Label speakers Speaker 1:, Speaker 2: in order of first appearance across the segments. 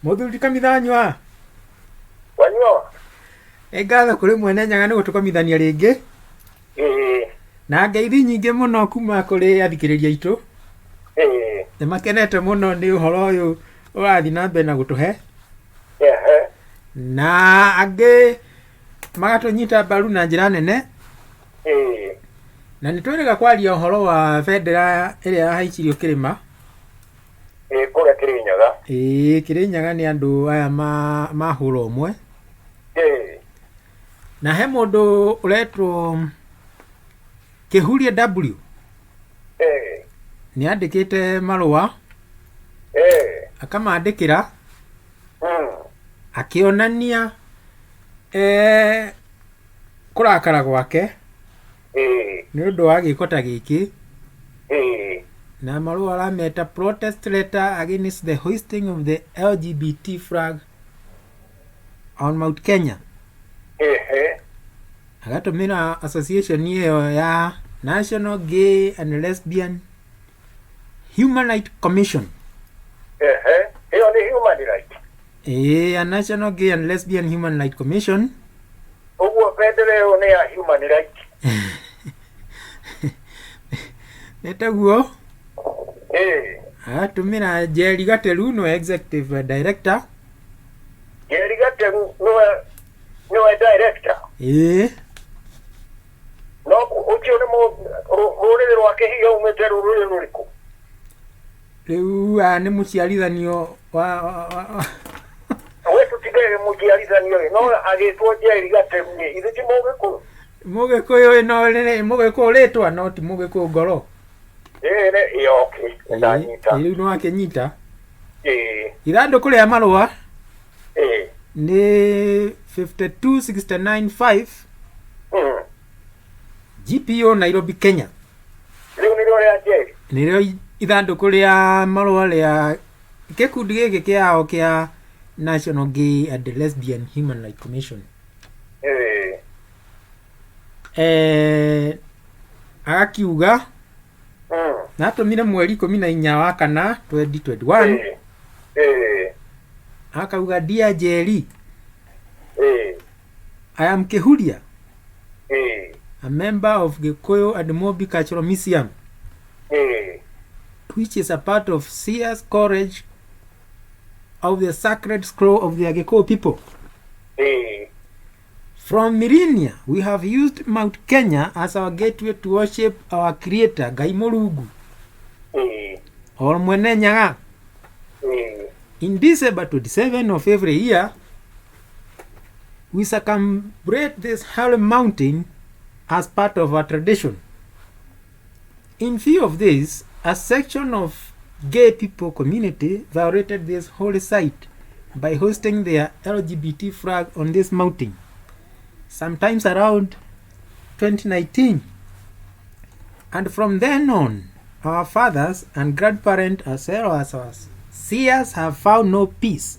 Speaker 1: Mũthuri Kamithanyua.
Speaker 2: Wanyua.
Speaker 1: Nĩ ngatho kũrĩ Mwene Nyaga nĩ gũtũkomithania rĩngĩ.
Speaker 2: Ĩĩ.
Speaker 1: Na ngeithi nyingĩ mũno kuma kũrĩ athikĩrĩria aitũ.
Speaker 2: Ĩĩ.
Speaker 1: Nĩ makenete mũno nĩ ũhoro ũyũ ũrathiĩ na mbere na gũtũhe.
Speaker 2: Ehe.
Speaker 1: Na angĩ magatũnyita mbaru na njĩra nene.
Speaker 2: Ĩĩ.
Speaker 1: Na nĩ twĩrĩga kwaria ũhoro wa bendera ĩrĩa yahaicirio kĩrĩma.
Speaker 2: Ĩĩ kũrĩa Kĩrĩnyaga.
Speaker 1: Ĩĩ Kĩrĩnyaga nĩ andũ aya mahũra ũmwe.
Speaker 2: Ĩĩ.
Speaker 1: Na he mũndũ ũretwo Kĩhuria W.
Speaker 2: Ĩĩ.
Speaker 1: Nĩ andĩkĩte marũa.
Speaker 2: Ĩĩ.
Speaker 1: Akamandĩkĩra. Akĩonania kũrakara gwake.
Speaker 2: Ĩĩ.
Speaker 1: Nĩ ũndũ wa gĩko ta gĩkĩ.
Speaker 2: Ĩĩ.
Speaker 1: Na marũa arameta protest letter against the hoisting of the LGBT flag on Mount Kenya.
Speaker 2: Ehe.
Speaker 1: Agatũmĩra association ĩyo ya National Gay and Lesbian Human Rights Commission.
Speaker 2: Ehe. Ĩyo nĩ human right.
Speaker 1: Ĩĩ, ya National Gay and Lesbian Human Rights Commission.
Speaker 2: Ũguo bendera ĩyo nĩ ya human right.
Speaker 1: Nĩ taguo.
Speaker 2: Ĩĩ.
Speaker 1: Agatũmĩra Njeri Gateru nĩwe executive director.
Speaker 2: Njeri Gateru nĩwe director.
Speaker 1: Ĩĩ.
Speaker 2: No ũcio nĩ rũrĩrĩ rwake hihi aumĩte rũrĩrĩ rũrĩkũ?
Speaker 1: Rĩu aya nĩ mũciarithanio wa
Speaker 2: We tũtigere mũciarithanio ĩ, no agĩtwo Njeri Gateru ĩ, ithe ti Mũgĩkũyũ?
Speaker 1: Mũgĩkũyũ ĩ, no rĩrĩ Mũgĩkũyũ rĩtwa no ti Mũgĩkũyũ ngoro.
Speaker 2: Ĩ, nĩ, ĩ, okay, nĩndanyita.
Speaker 1: Ĩ, rĩu nĩwakĩnyita.
Speaker 2: Ĩ.
Speaker 1: Ithandũkũ rĩa marũa
Speaker 2: Ĩ.
Speaker 1: nĩ 52695 GPO Nairobi, Kenya.
Speaker 2: Rĩu nĩrĩo rĩa Njeri?
Speaker 1: Nĩrĩo ithandũkũ rĩa marũa rĩa gĩkundi gĩkĩ kĩao kĩa National Gay and Lesbian Human Rights Commission.
Speaker 2: Ĩ.
Speaker 1: Agakiuga natũmire mweri 14 wa kana 2021.
Speaker 2: Ĩ. Ĩ.
Speaker 1: Akauga, Dear Njeri,
Speaker 2: Ĩ.
Speaker 1: I am Kihuria,
Speaker 2: Ĩ.
Speaker 1: a member of Gikuyu and Mobi Cultural Museum,
Speaker 2: Ĩ.
Speaker 1: which is a part of Sears College of the Sacred Scroll of the Agikuyu people.
Speaker 2: Ĩ.
Speaker 1: From millennia, we have used Mount Kenya as our gateway to worship our creator, Ngai Mũrungu,
Speaker 2: Ĩ.
Speaker 1: or Mwene Nyaga.
Speaker 2: Ĩ.
Speaker 1: In December 27 of every year, we circumambulate this holy mountain as part of our tradition. In view of this, a section of gay people community violated this holy site by hosting their LGBT flag on this mountain, sometimes around 2019. And from then on, our fathers and grandparents as well as our seers have found no peace.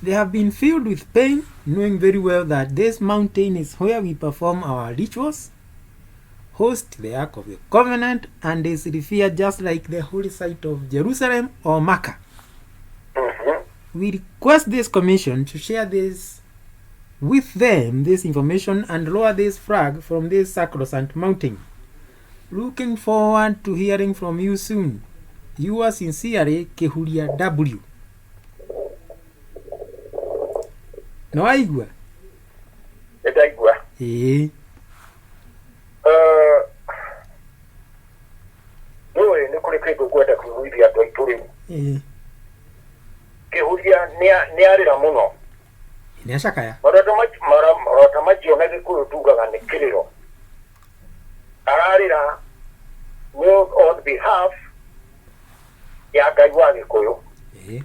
Speaker 1: They have been filled with pain, knowing very well that this mountain is where we perform our rituals, host the Ark of the Covenant, and is revered just like the holy site of Jerusalem or Mecca. We request this commission to share this with them, this information, and lower this flag from this sacrosanct mountain. Looking forward to hearing from you soon. Yours sincerely, Kihuria W. Nĩ waigua?
Speaker 2: Nĩ ndaigua.
Speaker 1: Ĩĩ.
Speaker 2: Nĩũĩ nĩ kũrĩ kĩndũ ngwenda kũiguithia andũ aitũ rĩu.
Speaker 1: Ĩĩ.
Speaker 2: Kĩhuria nĩ arĩra mũno.
Speaker 1: Nĩ acakaya.
Speaker 2: Marota macio na Gĩkũyũ tugaga nĩ kĩrĩro. Ararĩra nĩ on behalf ya Ngai wa Gĩkũyũ.
Speaker 1: Ĩĩ.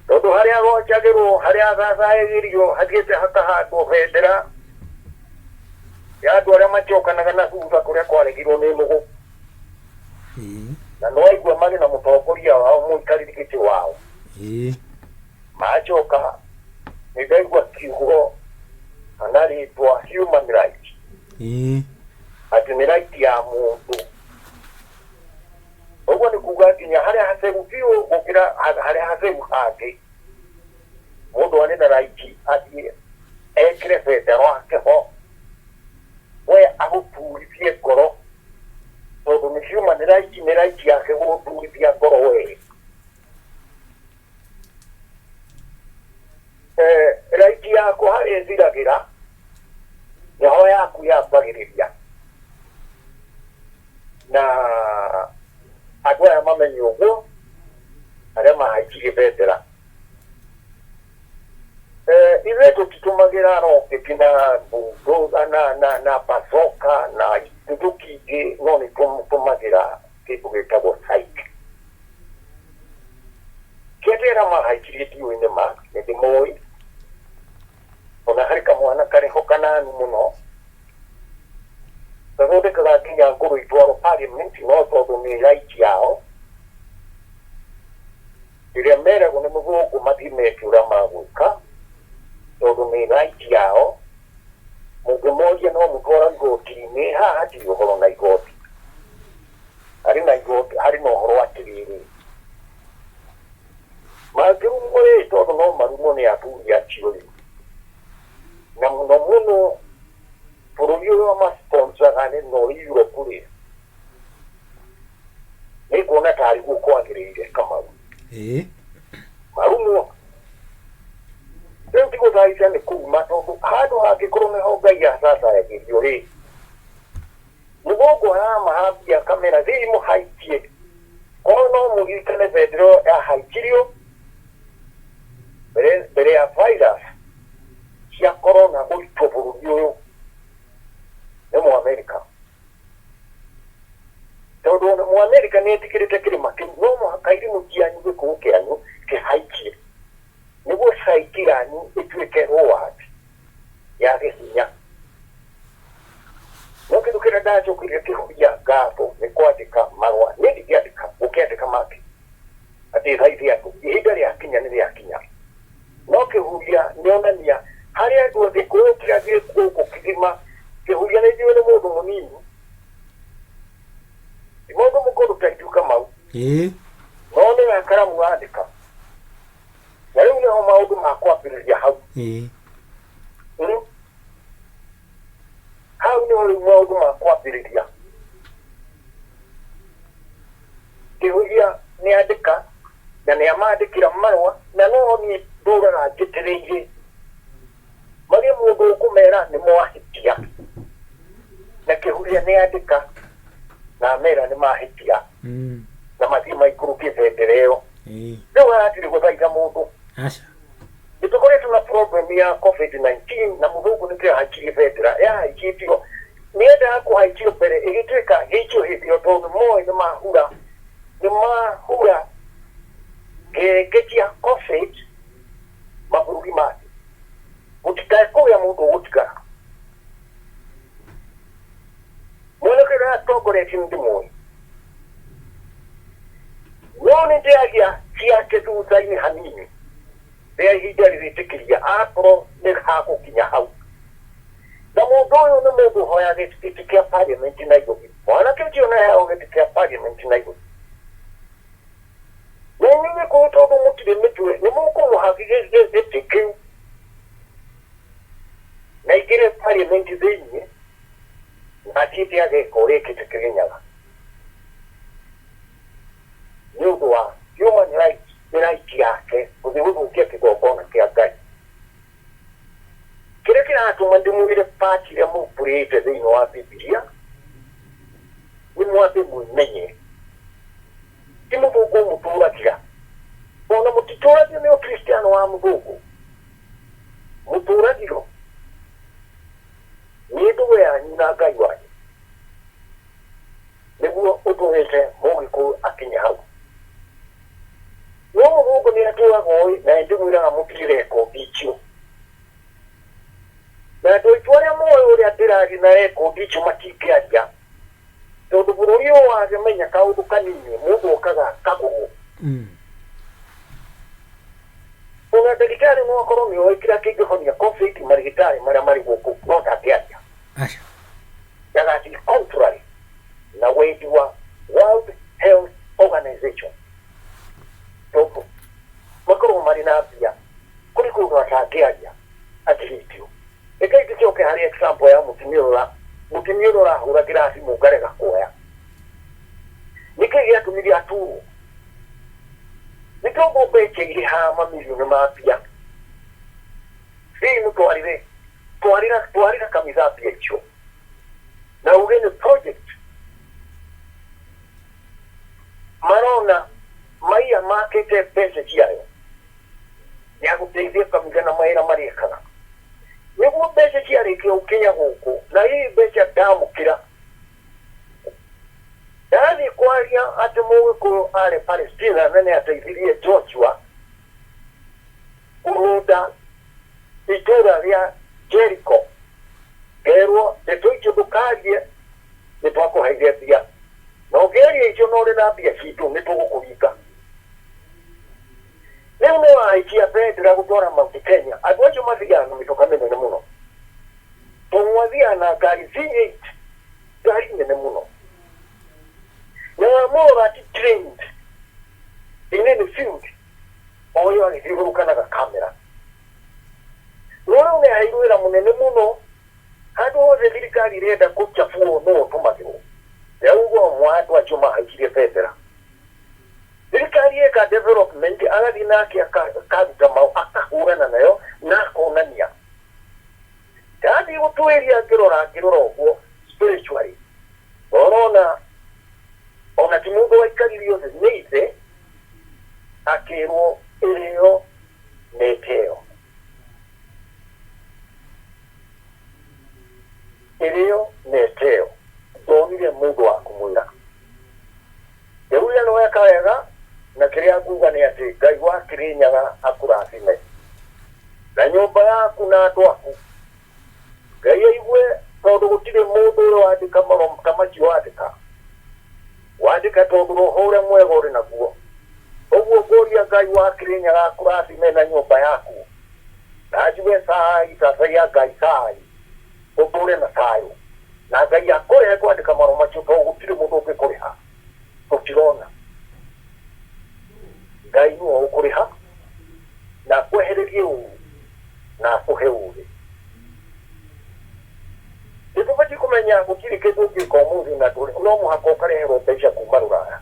Speaker 2: Tondũ harĩa agocagĩrwo, harĩa athathaĩgĩrio, hathiĩte hakahandwo bendera ya andũ arĩa macokanaga na thutha kũrĩa kwaregirwo nĩ nũgũ.
Speaker 1: Ĩĩ.
Speaker 2: Na nĩwaigua marĩ na mũtongoria wao, mũikarĩri gĩtĩ wao.
Speaker 1: Ĩĩ.
Speaker 2: Macoka nĩ ndaigua kiugo kana rĩtwa human right.
Speaker 1: Ĩĩ.
Speaker 2: Atĩ nĩ right ya mũndũ. Ũguo nĩ kuga nginya harĩa hatheru biũ gũkĩra harĩa hatheru hangĩ. Mũndũ arĩ na right athiĩ ekĩre bendera wake ho we agũturithie ngoro tondũ nĩ human right, nĩ right yake gũgũturithia ngoro we. Right yaku harĩa ĩthiragĩra nĩho yaku yambagĩrĩria na andũ aya mamenye ũguo arĩa mahaicirie bendera. Ithuĩ tũtitũmagĩra roketi na bulldozer na bazooka na ituthũki ingĩ, no nĩ tũmagĩra kĩndũ gĩtagwo psych. Kĩndĩ arĩa mahaicirie ndiũĩ nĩ ma nĩ ndĩmoĩ, ona harĩ kamwana karĩ ho kananu mũno gathondekaga nginya ngũrũ itwarwo parliament, no tondũ nĩ right yao rĩrĩa meragwo nĩ mũthũngũ mathiĩ meke ũrĩa magwĩka tondũ nĩ right yao. Mũngĩmoria no mũtwara igoti-inĩ, haha hatirĩ ũhoro na igoti, harĩ na igoti, harĩ na ũhoro atĩrĩrĩ mangĩrumwo rĩ, tondũ no marumwo nĩ athuri acio rĩ, na mũno mũno bũrũri ũrĩa masponsaga nĩ no Europe rĩ, nĩ nguona tarĩ guo kwagĩrĩire Kamau. Marumwo rĩu ti gũthaica nĩ kuruma tondũ handũ hangĩkorwo nĩho Ngai acacayagĩrio rĩ, mũthũngũ aramahambia kamera thĩi mũhaikie korwo no mũririkane bendera ĩyo yahaikirio mbere ya virus cia corona gũitwo bũrũri ũyũ nĩ Mũamerika, tondũ ona Mũamerika nĩ etĩkĩrĩte kĩrĩma kĩu no mũhaka irimũ cianyu gĩkũũ kĩanyu kĩhaikie nĩguo saiki yanyu ĩtuĩke reward ya gĩhinya. No kĩndũ kĩrĩa ndacokire kĩhuria ngatho nĩ kwandĩka marũa, niĩ ndingĩandĩka gũkĩandĩka mangĩ atĩ thaithe andũ ihinda rĩakinya nĩ rĩakinya, no kĩhuria nĩonania harĩ andũ othe kũũ kĩrĩa gĩ gũkũ kĩgima. Kĩhuria nĩ njũĩ nĩ mũndũ mũnini, ti mũndũ mũkũrũ ta ithuĩ Kamau. No nĩ karamu andĩka na rĩu nĩho maũndũ ma kwambĩrĩria hau. Hau nĩho rĩu maũndũ ma kwambĩrĩria. Kĩhuria nĩ andĩka na nĩ amandĩkĩra marũa, na no niĩ ndũraga njĩtĩrĩire magĩe mũndũ ũkũmera nĩ mwahĩtia, na kĩhuria nĩ andĩka na amera nĩ mahĩtia na mathiĩ maikũrũkie bendera ĩyo. Rĩu hatirĩ gũthaitha mũndũ.
Speaker 1: Aca.
Speaker 2: Nĩ tũkoretwo na problem ya COVID-19 na mũthũngũ nĩkĩo yahaicirie bendera yahaicĩtio, nĩendaga kũhaicio mbere ĩgĩtuĩka gĩicio hĩndĩ ĩyo tondũ moĩ nĩ mahura ngenge cia COVID mabũrũri mangĩ gũtikae kũgĩa mũndũ ũgũtigara. Mwanake ũrĩa atongoretie nĩ ndĩmũĩ, no nĩ ndĩaria ciake thutha-inĩ hanini rĩa ihinda rĩrĩtĩkĩria akorwo nĩ hagũkinya hau. Na mũndũ ũyũ nĩ mũndũ ũhoyaga gĩtĩ kĩa parliament Nairobi. Mwanake ũcio nĩ aheagwo gĩtĩ kĩa parliament Nairobi, na inyuĩ kũu tondũ mũtirĩ mĩtwe nĩ mũkũmũha gĩtĩ kĩu na ingĩre parliament thĩinĩ na athiĩte ageka ũrĩa ekĩte Kĩrĩnyaga nĩ ũndũ wa human rights, nĩ right yake gũthiĩ gũthũkia kĩgongona kĩa Ngai. Kĩrĩa kĩratũma ndĩmwĩre part ĩrĩa mũmbũrĩte thĩinĩ wa Bibilia nĩ mwambe mwĩmenye, ti mũthũngũ mũtũragia, ona mũtitũragio nĩ ũkristiano wa mũthũngũ, mũtũragio nĩ ndũgũ yanyu na Ngai wanyu nĩguo ũtũmĩte mũgĩkũyũ akinye hau. No mũthũngũ nĩ atũraga ũĩ na ndĩmwĩraga mũtirĩ rekondi icio, na andũ aitũ arĩa moĩ ũrĩa ndĩraria na rekondi icio matingĩaria tondũ bũrũri ũyũ wagĩmenya kaũndũ kanini mũndũ okaga akagũrwo. Ona ndagĩtarĩ no akorwo nĩ oĩ kĩrĩa kĩngĩhonia COVID, marĩgĩtarĩ marĩa marĩ gũkũ no ndangĩaria.
Speaker 1: Aca.
Speaker 2: Ndagathiĩ contrary na wendi wa World Health Organization tondũ makoragwo marĩ na mbia kũrĩ kũ Atangĩaria atihĩtio. Reke tũcoke harĩ example ya mũtumia ũrĩa mũtumia ũrĩa ũrahũragĩra thimũ ngarega kuoya. Nĩkĩ gĩatũmire aturwo? Nĩ tondũ mbeca irĩ haha mamirioni ma mbia rĩu mũtwarĩre twarĩra twarĩra kanitha mbia icio na uge nĩ project marona maiya makĩte mbeca ciayo ya gũteithia kanitha na mawĩra marĩa ĩkaga nĩguo mbeca ciarĩkia gũkinya gũkũ na hihi mbeca ndamũkĩra ndathiĩ kwaria atĩ Mũgĩkũyũ arĩ Palestina na nĩ ateithirie Joshua kũrũnda itũũra rĩa Jericho, ngerwo ndeto icio ndũkarie, nĩ twakũheire mbia na ũngĩaria icio na ũrĩ na mbia citũ nĩ tũgũkũringa. Rĩu nĩ waikia bendera gũtwara Mount Kenya, andũ acio mathiaga na mĩtoka mĩnene mũno, tondũ mathiaga na ngari V8, ngari nene mũno, na wamũrora ti trained in any field, o ĩyo agĩthiũrũrũka na gakamera. No rĩu nĩ aheirwo wĩra mũnene mũno, handũ hothe thirikari ĩrenda kũchafuo no ũtũmagĩrwo. Rĩu ũguo amwe a andũ acio mahaicirie bendera. Thirikari ĩka development agathiĩ nake akaruta mau akahũrana nayo na akonania. Ndathiĩ gũtuĩria ngĩrora ngĩrora ũguo spiritually ũrona ona ti mũndũ waikaririo thĩ nĩ ithe akĩrwo ĩrĩo nĩ ĩteo, ĩrĩo nĩ ĩteo. Ndonire mũndũ wa kũmwĩra rĩu we nĩ weka wega, na kĩrĩa nguga nĩ atĩ Ngai wa Kĩrĩnyaga akũrathime na nyũmba yaku na andũ aku. Ngai aigue tondũ gũtirĩ mũndũ ũrĩ wandĩka marũa ta macio wandĩka wandĩka tondũ roho ũrĩa mwega ũrĩ naguo. Ũguo ngũria Ngai wa Kĩrĩnyaga akũrathime na nyũmba yaku, na njuge cai cacai Ngai cai ũtũre na thayũ, na Ngai akũrĩhe kwandĩka marũa macio tondũ gũtirĩ mũndũ ũngĩkũrĩha, tũtirona. Ngai nĩwe ũkũrĩha na akwehererie ũru na akũhe ũgĩ. Nĩ tũbatiĩ kũmenya gũtirĩ kĩndũ ũngĩka ũmũthĩ na ndũrĩ no mũhaka ũkareherwo mbeca kuma rũraya.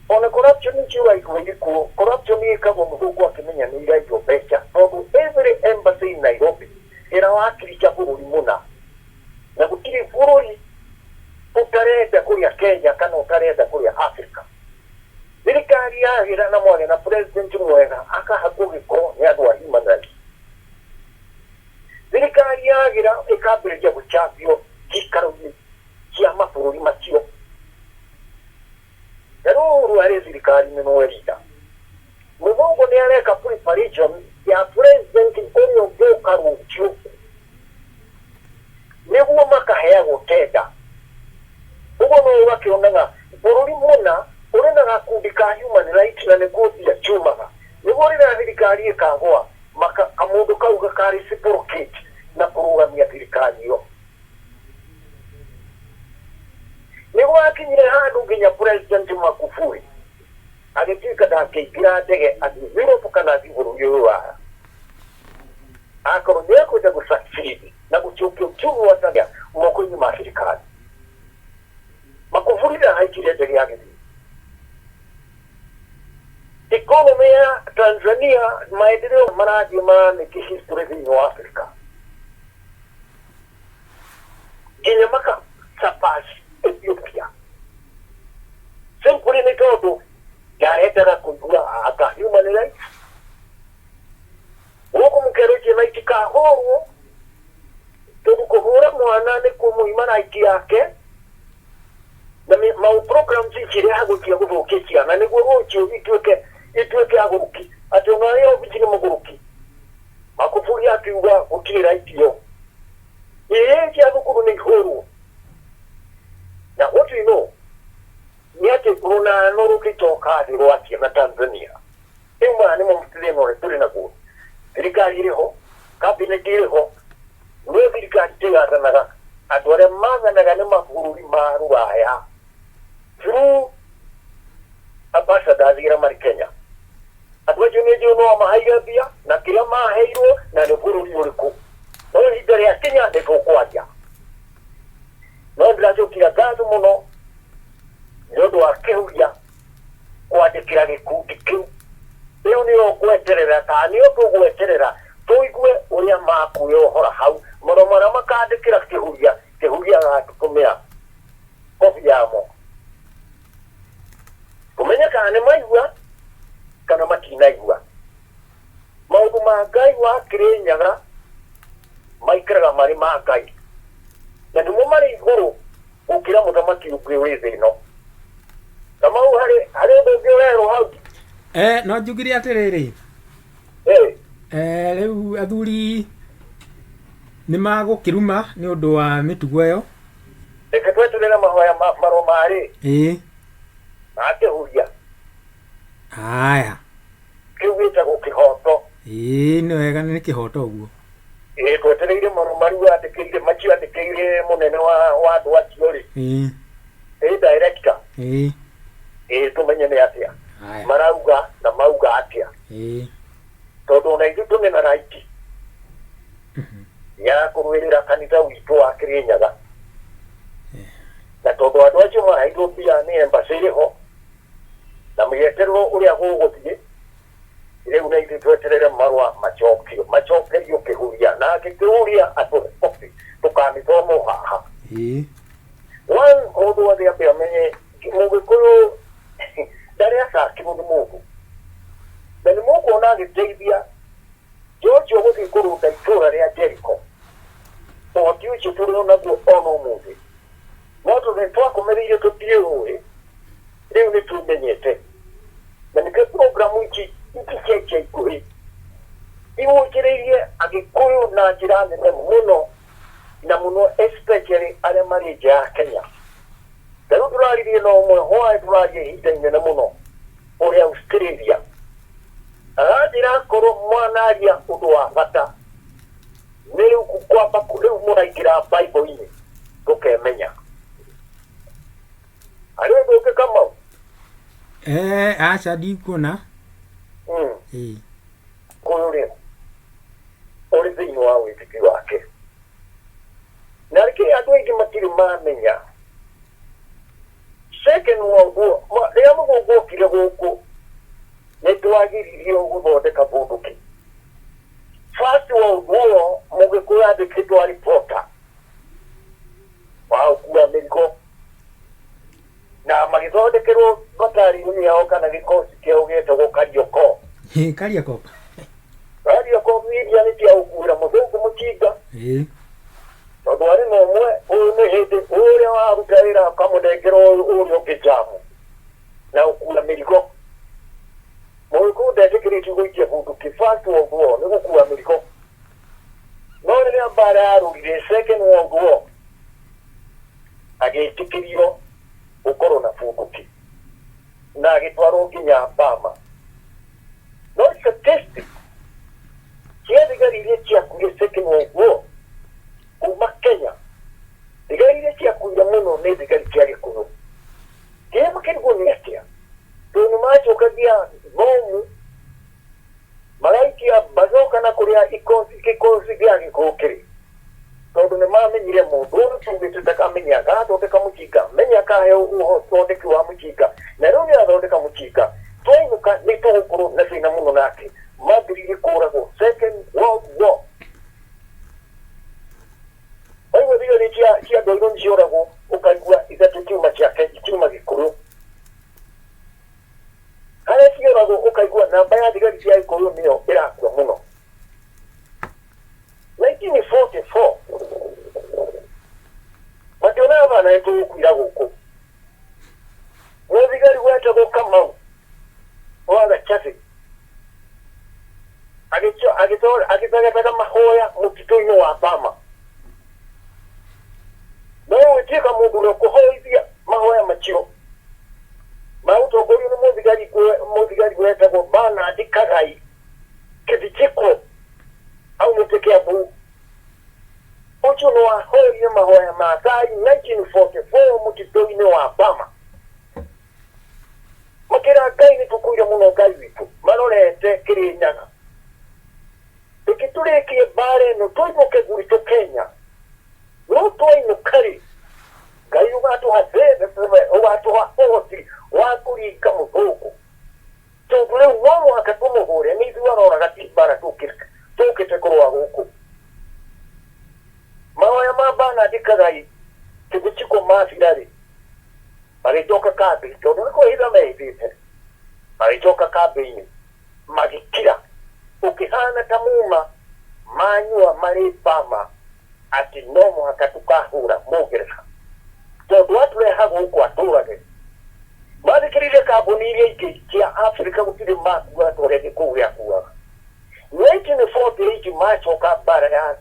Speaker 2: Ona corruption icio ũraigua irĩ kuo, corruption ĩkagwo mũthũngũ akĩmenya nĩ iraiywo mbeca, tondũ every embassy in Nairobi ĩrawakilisha bũrũri mũna, na gũtirĩ bũrũri ũtarenda kũrĩa Kenya kana ũtarenda kũrĩa Africa. Thirikari yagĩra na mwagĩa na president mwega akahakwo gĩko nĩ andũ a human rights. Thirikari yagĩra ĩkambĩrĩria gũcambio ciikaro-inĩ cia mabũrũri macio. Na rĩu ũru harĩ thirikari-inĩ no erida. Mũthũngũ nĩ areka preparation ya president ũrĩa ũngĩũka rũciũ nĩguo makaheagwo tenda. Ũguo no ũgakĩonaga bũrũri mũna ũrĩ na gakundi ka human rights na nĩkuo mbia ciumaga, nĩguo rĩrĩa thirikari ĩkagũa kamũndũ kau gaka reciprocate na kũrũgamia thirikari ĩyo. Nĩguo akinyire handũ nginya President Magufuli agĩtuĩka ndangĩingĩra ndege athiĩ Europe kana athiĩ bũrũri ũyũ wa akorwo nĩ ekwenda gũ succeed na gũcokia uchumi wa Tanzania moko-inĩ ma thirikari. Magufuli ndahaicire ndege agĩthiĩ. Economy ya Tanzania maendeleo marathiĩ maramĩke history thĩinĩ wa Africa nginya maka surpass Ethiopia simply nĩ tondũ ndarendaga kũigua anga human rights gũkũ mũkero ciana itikahũrwo, tondũ kũhũra mwana nĩ kũmũima right yake na mau programs ici irehagwo cia gũthũkia ciana nĩguo rũciũ ituĩke agũrũki, atĩ ona arĩa obici nĩ mũgũrũki. Magufuli akiuga gũtirĩ right ĩyo, ĩĩ cia thukuru nĩ ihũrwo. Na what we know nĩ atĩ rũnano rũgĩcoka thĩ rwa ciana Tanzania, rĩu maya nĩmo thĩna ũrĩa tũrĩ naguo. Thirikari ĩrĩ ho, cabinet ĩrĩ ho, no thirikari tĩgathanaga, andũ arĩa mathanaga nĩ mabũrũri ma rũraya through ambassadors iria marĩ Kenya. Andũ acio nĩ njũĩ no amaheire mbia na kĩrĩa maheirwo na nĩ bũrũri ũrĩkũ. No ihinda rĩa kinya nĩ tũkwaria. No ndĩracokia ngatho mũno nĩ ũndũ wa kĩhuria kwandĩkĩra gĩkundi kĩu. Ĩyo nĩyo ngweterera kana nĩyo tũgweterera tũigue ũrĩa makwĩyohora hau. Marũa marĩa makandĩkĩra kĩhuria, kĩhuria agatũtũmĩra kobi yamo. Tũmenye kana nĩ maigua kana matinaigua. Maũndũ ma Ngai wa Kĩrĩnyaga maikaraga marĩ ma Ngai, na nĩmo marĩ igũrũ gũkĩra mũthamaki ũngĩ wĩ thĩ ĩno. Kamau, harĩ harĩ ũndũ ũngĩ ũrerwo hau?
Speaker 1: No njugire atĩrĩrĩ, rĩu athuri nĩ magũkĩruma nĩ ũndũ wa mĩtugo ĩyo.
Speaker 2: Reke tweterere mahoya marũa marĩ makĩhuria.
Speaker 1: Aya.
Speaker 2: Kĩu gĩtagwo kĩhoto.
Speaker 1: Ĩĩ, nĩ wega, nĩ kĩhoto ũguo.
Speaker 2: Ĩĩ, twetereire marũa marĩa andĩkĩire, macio andĩkĩire mũnene wa andũ acio rĩ. Ĩĩ, director. Ĩĩ, tũmenye nĩ atĩa marauga na mauga atĩa. Tondũ ona ithuĩ tũrĩ na right ya kũrũĩrĩra kanitha witũ wa Kĩrĩnyaga. Na tondũ andũ acio maheirwo mbia nĩ embassy ĩrĩ ho na mĩetererwo ũrĩa gũgũthiĩ, rĩu na ithuĩ tweterere marũa macokio, macokerio kĩhuria, nake kĩhuria atũhe kobi tũkamĩthoma haha. One, mũndũ wothe ambe amenye mũgĩkũyũ ndarĩ acakĩrwo nĩ mũndũ, na nĩ mũkuona agĩteithia Joshua gũthiĩ kũrũnda itũũra rĩa Jericho. Ũhoti ũcio tũrĩ o naguo ona ũmũthĩ, no tondũ nĩ twakomereire tũtiũĩ, rĩu nĩ tũmenyete, na nĩkĩo programu ici ici cia ica ikuhĩ igũkĩrĩirie agĩkũyũ na njĩra nene mũno, na mũno especially arĩa marĩ nja ya Kenya. Ta rĩu tũraririe na ũmwe hwaĩ, tũraria ihinda inene mũno, ũrĩa Australia, aranjĩra akorwo mwanaria ũndũ wa bata nĩ rĩu kwamba rĩu mũraingĩra Bible-inĩ tũkemenya. Harĩ ũndũ ũngĩ, Kamau?
Speaker 1: Aca, ndikuona.
Speaker 2: Kũyũ rĩ ũrĩ thĩinĩ wa wĩtĩkio wake, na rĩkĩ andũ aingĩ matirĩ mamenya Second World War, rĩrĩa mũthũngũ okire gũkũ nĩ twagiririo gũthondeka bunduki. First World War, mũgĩkũyũ andĩkĩtwo arĩ porter wa gũkua mĩrigo, na magĩthondekerwo batarioni yao kana gĩkosi kĩao gĩetagwo Karioko.
Speaker 1: Kariako.
Speaker 2: Karioko iria nĩ cia gũkuĩra mũthũngũ mũcinga, tondũ arĩ na ũmwe ũyũ nĩ hĩndĩ ũrĩa waruta wĩra akamũnengera ũyũ ũrĩa ũngĩ jamu na gũkua mĩrigo. Mũgĩkũyũ ndetĩkĩrĩtio gũikia bunduki First World War nĩ gũkua mĩrigo, no rĩrĩa mbara yarũrire Second World War, agĩtĩkĩrio gũkorwo na bunduki na agĩtwarwo nginya Bama. No statistic cia thigari iria ciakuire Second World War kuma Kenya, thigari iria ciakuire mũno nĩ thigari cia Gĩkũyũ. Kĩrĩa makĩrigwo nĩ atĩa, tondũ nĩ macokagia bomu magaikia bazoka na kũrĩa ikosi gĩkosi gĩa Gĩkũyũ kĩrĩ, tondũ nĩ mamenyire mũndũ ũyũ tugĩte ndakamenya agathondeka mũcinga, menya akahe ũthondeki wa mũcinga, na rĩu nĩ athondeka mũcinga, twainũka nĩ tũgũkorwo na thĩna mũno nake. Mambĩrĩirie kũragwo Second World War. Waigua thigari cia andũ airũ nĩ cioragwo, ũkaigua ithatũ kiuma ciake kiuma Gĩkũyũ. Harĩa cioragwo ũkaigua namba ya thigari cia Gĩkũyũ nĩyo ĩrakua mũno. 1944 mationaga bana nĩ tũgũkuira gũkũ. Mũthigari wetagwo Kamau wa Gachathi agĩthagathaga mahoya mũtitũ-inĩ wa Bama, no gwĩtuĩka mũndũ ũrĩa ũkũhoithia mahoya macio magũtongorio nĩ mũthigari wetagwo Bernard Kagai Kĩbiciko aumĩte Kĩambu. Ũcio nĩ wahoire mahoya ma Ngai 1944 mũtitũ-inĩ wa Bama. Makĩra Ngai nĩ tũkuire mũno Ngai witũ marorete Kĩrĩnyaga. Reke tũrĩkie mbara ĩno tũinũke gwitũ Kenya. No twainũka rĩ, Ngai ũgatũha ũgatũha ũhoti wa kũringa mũthũngũ. Tondũ rĩu no mũhaka tũmũhũre nĩ ithuĩ aroraga ti mbara tũkĩte kũrũa gũkũ. Mahoya ma Bernard Kagai Kĩbĩchiko mathira rĩ, magĩcoka kambĩ tondũ nĩ kwĩhitha mehithĩte, magĩcoka kambĩ-inĩ magĩkira ũkĩhana ta muma manyua marĩ Bama atĩ no mũhaka tũkahũra Mũngeretha tondũ atũreha gũkũ atũrage. Mathikĩrĩirie kambuni iria ingĩ cia Afrika gũtirĩ makuaga ta ũrĩa gĩkũyũ gĩakuaga. 1948 macoka mbara ya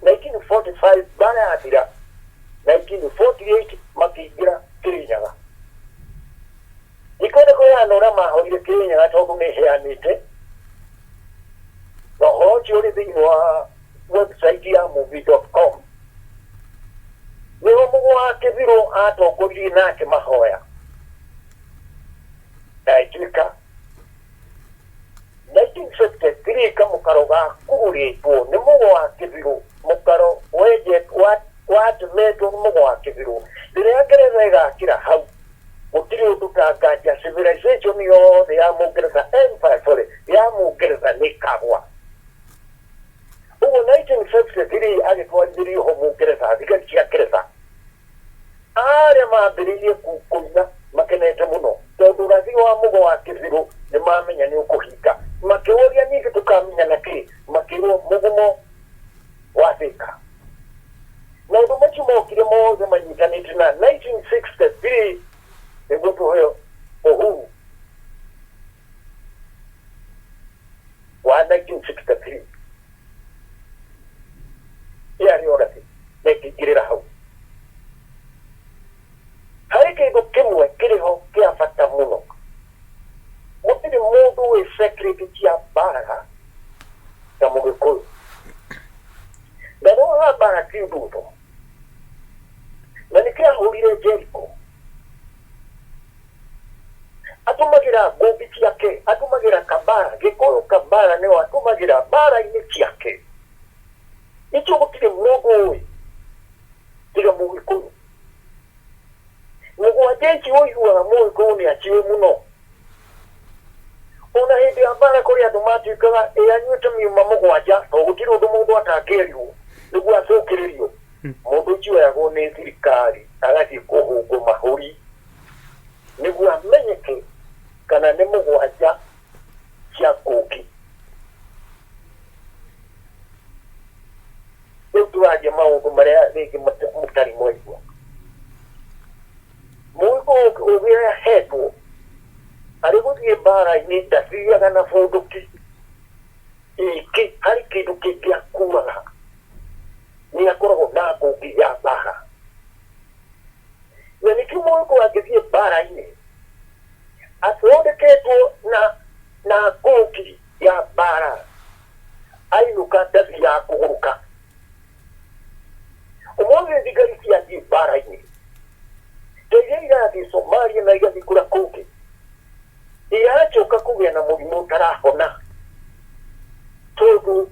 Speaker 2: 1945 mbara yathira 1948 makĩingĩra Kĩrĩnyaga. Ndikwenda kũheana ũrĩa mahoire Kĩrĩnyaga tondũ nĩ heanĩte na ũhoro ũcio ũrĩ thĩinĩ wa website ya movie.com. Nĩho Mũgũ wa Kĩbirũ atongoririe nake mahoya na ĩtuĩka 1953 kamũkaro ga kũgũrĩtwo nĩ Mũgũ wa Kĩbirũ, mũkaro watemetwo nĩ Mũgũ wa Kĩbirũ. Rĩrĩa Ngeretha ĩgakĩra hau gũtirĩ ũndũ ta nganja civilization yothe ya Mũngeretha, empire sorry, ya Mũngeretha nĩ ĩkagwa. Ũguo 1953 agĩtwarithĩrio ho Mũngeretha, thigari cia Ngeretha arĩa mambĩrĩirie kũina makenete mũno tondũ ũrathi wa Mũgo wa Kĩbirũ nĩ mamenya nĩ ũkũhinga. Makĩũria ningĩ tũkamenya na kĩ, makĩrwo mũgumo wa Thika. Maũndũ macio mokire mothe manyitanĩte na 1963 nĩguo tũheo ũhuru wa 1963. Yarĩ ũrathi na ĩkĩingĩrĩra hau. Harĩ kĩndũ kĩmwe kĩrĩ ho kĩa bata mũno. Gũtirĩ mũndũ wĩ secret cia mbara ta Mũgĩkũyũ. Ndarũaga mbara ti ũndũ na nĩkĩo ahũrire Jericho. Atũmagĩra ngũmbi ciake, atũmagĩra kabara, Gĩkũyũ kabara nĩo atũmagĩra mbara-inĩ ciake. Icio gũtirĩ mũndũ ũĩ tiga Mũgĩkũyũ. Mũgwanja ici ũiguaga Mũgĩkũyũ nĩ aciũĩ mũno. Ona hĩndĩ ya mbara kũrĩ andũ matuĩkaga ĩ anyuĩte miuma mũgwanja to gũtirĩ ũndũ mũndũ atangĩerirwo nĩguo acũkĩrĩrio. Mũndũ ũcio oyagwo nĩ thirikari agathiĩ kũhũngwo mahũri nĩguo amenyeke kana nĩ mũgwanja cia ngũngi. Rĩu tũraria maũndũ marĩa rĩngĩ mũtarĩ mwaigua. Mũgĩkũyũ ũrĩa ahetwo arĩ gũthiĩ mbara-inĩ ndathiaga na bunduki iki, harĩ kĩndũ kĩngĩ akuaga, nĩ akoragwo na ngũngi ya mbara. Na nĩkĩo mũgĩkũyũ angĩthiĩ mbara-inĩ athondeketwo na ngũngi ya mbara, ainũka ndathiaga kũgũrũka. Ũmũthĩ thigari ciathiĩ mbara-inĩ ta iria irathiĩ Somalia na igathiĩ kũrĩa kũngĩ, iracoka kũgĩa na mũrimũ ũtarahona tondũ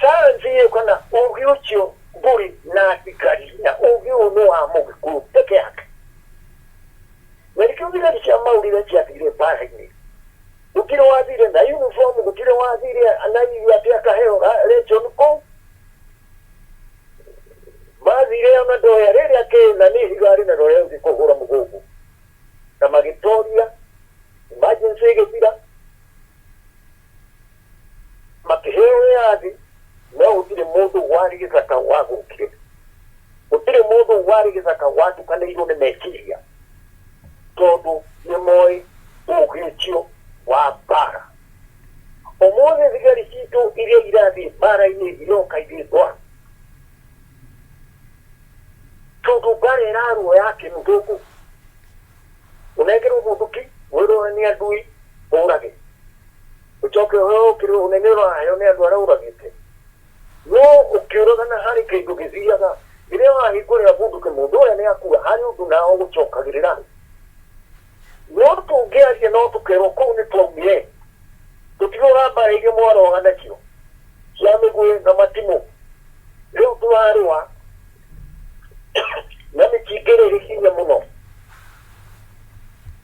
Speaker 2: sayansi ĩyo kana ũgĩ ũcio ndũrĩ na thigari, na ũgĩ ũyũ nĩ wa Mũgĩkũyũ peke yake. Na nĩkĩo thigari cia Maurire ciathire mbara-inĩ, gũtirĩ wathire na uniform, gũtirĩ wathire na irio atĩ akaheo ration kũu. Mathire ona ndoya rĩrĩa kĩna nĩ ihiga na ndoya ũthiĩ kũhũra mũgũngũ na magĩtoria, emergency ĩgĩthira, makĩheo wĩyathi, no gũtirĩ mũndũ warĩ gĩthaka wagũrũkire, gũtirĩ mũndũ warĩ gĩthaka watukanĩirwo nĩ meciria tondũ nĩ moĩ ũgĩ ũcio wa mbara. Ũmũthĩ thigari citũ iria irathiĩ mbara-inĩ iroka irĩ ndwaru tondũ mbara ĩrarũo ya kĩmũthũngũ, ũnengerwo bunduki wĩrwo nĩ andui ũrage, ũcoke ũheo ũkĩrwo ũnene ũraheo nĩ andũ arĩa ũragĩte, no ũkĩũragana harĩ kĩndũ gĩthiaga rĩrĩa wahingũrĩra bunduki mũndũ ũrĩa nĩ akua, harĩ ũndũ nao ũgũcokagĩrĩra. No tũngĩaria no tũkerwo kũu nĩ twaumire tũtirũga mbara iria mwaroga nacio cia mĩguĩ na matimũ rĩu tũrarũa na mĩkingĩrĩ ĩrĩ hinya mũno